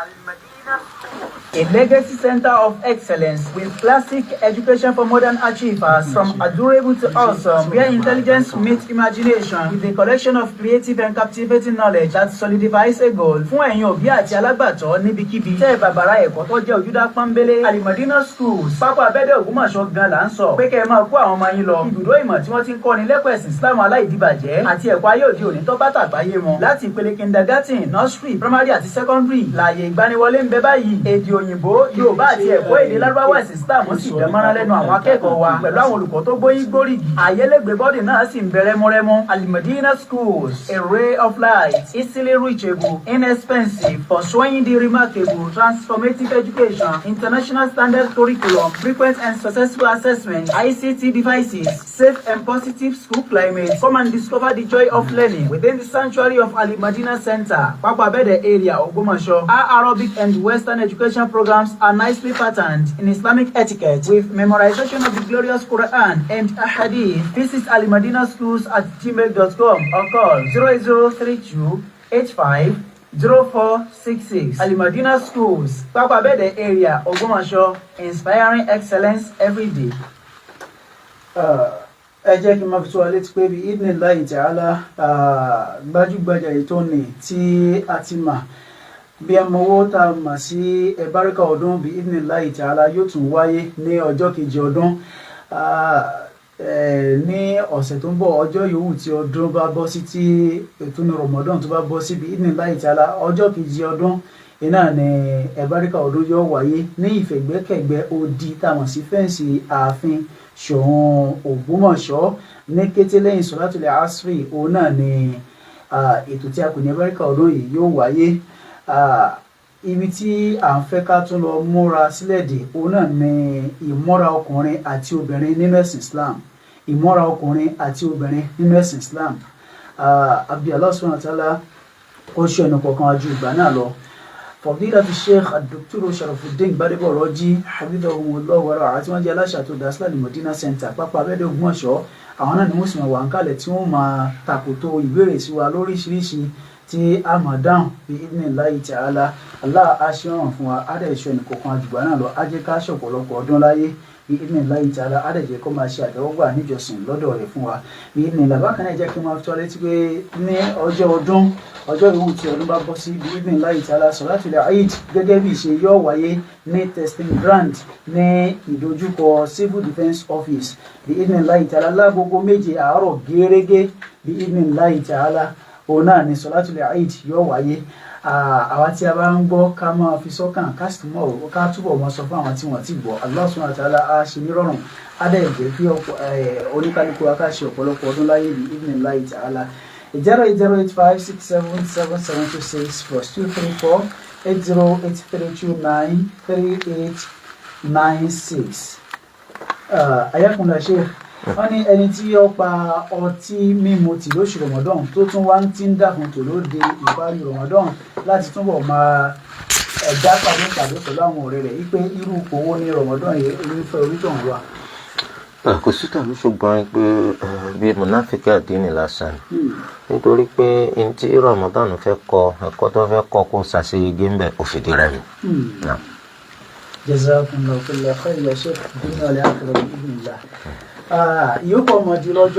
Al-Madina Schools. A legacy center of excellence with classic education for modern achievers, from adorable to awesome, where intelligence meets imagination with a collection of creative and captivating knowledge that solidifies a goal. Fún ẹ̀yin òbí àti alágbàtọ́ níbikíbi tẹ́ ẹ bàbàrà ẹ̀kọ́ tó jẹ́ ojúdá pọ́nbélé, Alimadina Schools, Pápá Abẹ́dẹ̀, Ògbómọ̀ṣọ́ gan là ń sọ pé kẹ́ ẹ máa kó àwọn ọmọ yín lọ. Ibùdó ìmọ̀ tí wọ́n ti ń kọ́ni lẹ́kọ̀ọ́ ẹ̀sìn Islam aláìdíbàjẹ́ àti ẹ̀kọ́ ayé òde òní tó bá tàgbáyé mu láti ìpele kindergarten, nursery, primary àti secondary. Láàyè ìgbaniwọlé ń bẹ báyìí. Èdè òyìnbó, Yorùbá àti ẹ̀kọ́ èdè Lárúbáwá ẹ̀sìn Islam sì dánmọ́rán lẹ́nu àwọn akẹ́kọ̀ọ́ wa pẹ̀lú àwọn olùkọ́ tó gbóyìn gbóríyìn. Àyẹlẹ́gbẹ́ bọ́dì náà sì ń bẹ rẹ́múrẹ́mú. Alimadina Schools, a ray of light, easily reachable, inexpensive, pursuing the remarkable, transformative education, international standard curriculum, frequent and successful assessment, ICT devices, safe and positive school climate. Come and discover the joy of learning within the sanctuary of Ali Madina Center, Papa Bede area, Ogbomoso. Our Arabic and Western education programs are nicely patterned in Islamic etiquette with memorization of the glorious Quran and Ahadith. Visit Ali Madina Schools at gmail.com or call 0032 85 0466. Ali Madina Schools, Papa Bede area, Ogbomoso, inspiring excellence every day. Ẹ jẹ́ kí n máa fi tó wa létí pé bi idhnillahi ta'ala, gbajúgbajà ètò ní tí a ti mà bí ẹ mọwọ́ tá a mà sí ẹ̀báríkà ọdún, bi idhnillahi ta'ala, yóò tún wáyé ní ọjọ́ kejì ọdún ní ọ̀sẹ̀ tó ń bọ̀. Ọjọ́ yòówù tí ọdún bá bọ́ sí, tí ìtúnu Ramadan tó bá bọ́ sí, bi idhnillahi ta'ala, ọjọ́ kejì ọdún iná ní ẹ̀báríkà ọdún yóò wáyé ní ìfẹ̀gbẹ́kẹ̀gbẹ́ odi tá a mọ̀ sí fence ààfin Ṣọ̀ún Ògbómọ̀ṣọ́. Ní kété lẹ́yìn Sọ̀látùlẹ̀ Asri, òun náà ni ètò tí a pè ní ẹ̀báríkà ọdún yìí yóò wáyé. Ibi tí à ń fẹ́ ká tún lọ múra sílẹ̀ dè, òun náà ni ìmúra ọkùnrin àti obìnrin nínú ẹ̀sìn Islam. Ìmúra ọkùnrin àti obìnrin nínú ẹ̀sìn Islam. Àbí Allah subhanahu wa ta'ala kó ṣe ẹnu kọ̀ọ̀kan ju ìgbà náà lọ. Fadilatu Sheikh Dr. Sharafuddin Gbadebo Rọ́jí hafidhahumullah wa ra'ah, tí wọ́n jẹ́ aláṣẹ àti olùdásílẹ̀ Al-Madina Center, Pápá Abẹ́dẹ̀, Ògbómọ̀ṣọ́, àwọn náà ni wọ́n sì máa wà ń kalẹ̀ tí wọ́n máa tàkòtò ìbéèrè sí wa lóríṣiríṣi tí a máa dáhùn bi idhnillahi ta'ala. Allah á ṣe rọrùn fún wa, á dẹ̀ ṣe ẹnì kọ̀ọ̀kan àjùgbà náà lọ, á jẹ́ ká ṣọ̀pọ̀lọpọ̀ ọdún láyé bi idhnillahi ta'ala, á dẹ̀ jẹ́ kó máa ṣe àtẹ́wọ́gbà níjọsìn lọ́dọ̀ rẹ̀ fún wa bi idhnillah. Bákan náà, jẹ́ kí n máa fi tó létí pé ní ọjọ́ ọdún, ọjọ́ ìwù tí ọdún bá bọ́ sí, bi idhnillahi ta'ala, Salatul Eid gẹ́gẹ́ bí ìṣe yóò wáyé ní testing ground ní ìdojúkọ Civil Defence Office bi idhnillahi ta'ala, lágogo 7 àárọ̀ gẹ́rẹ́gẹ́. Bi idhnillahi ta'ala, òun náà ní Salatul Eid yóò wáyé. Àwa tí a bá ń gbọ́, ká máa fi sọ́kàn, ká sì mọ̀, ká túbọ̀ mọ́ sọ fún àwọn tí wọ́n ti gbọ́. Allah subhanahu wa ta'ala á ṣe nírọ̀rùn, á dẹ̀ jẹ́ kí oníkálukú wa ká ṣe ọ̀pọ̀lọpọ̀ ọdún láyé bi idhnillahi ta'ala. 08085677726, +234 8083293896. Ayakunla Sheikh, wọ́n ní ẹni tí ó pa ọtí mímu tì lóṣù Ramadan, tó tún wá ń tí ń dàkún tó lóde ìparí Ramadan láti túbọ̀ máa ẹ̀dá pàdé pàdé pẹ̀lú àwọn ọ̀rẹ́ rẹ̀, wípé irú owó ní Ramadan yìí irúfẹ́ onítọ̀hún wà. Kò sí tàbí ṣùgbọ́n pé bí mùnáfíkì àdínì lásán ni, nítorí pé n tí Ramadan fẹ́ kọ́, ẹ̀kọ́ tó fẹ́ kọ́ kó ṣàṣeyege ń bẹ̀, ó fìdí rẹmi. Jazakumullahu kulla khair ya Sheikh, dunya wal akhirah bi idhnillah. Ìyókù ọmọdé lọ́jọ́.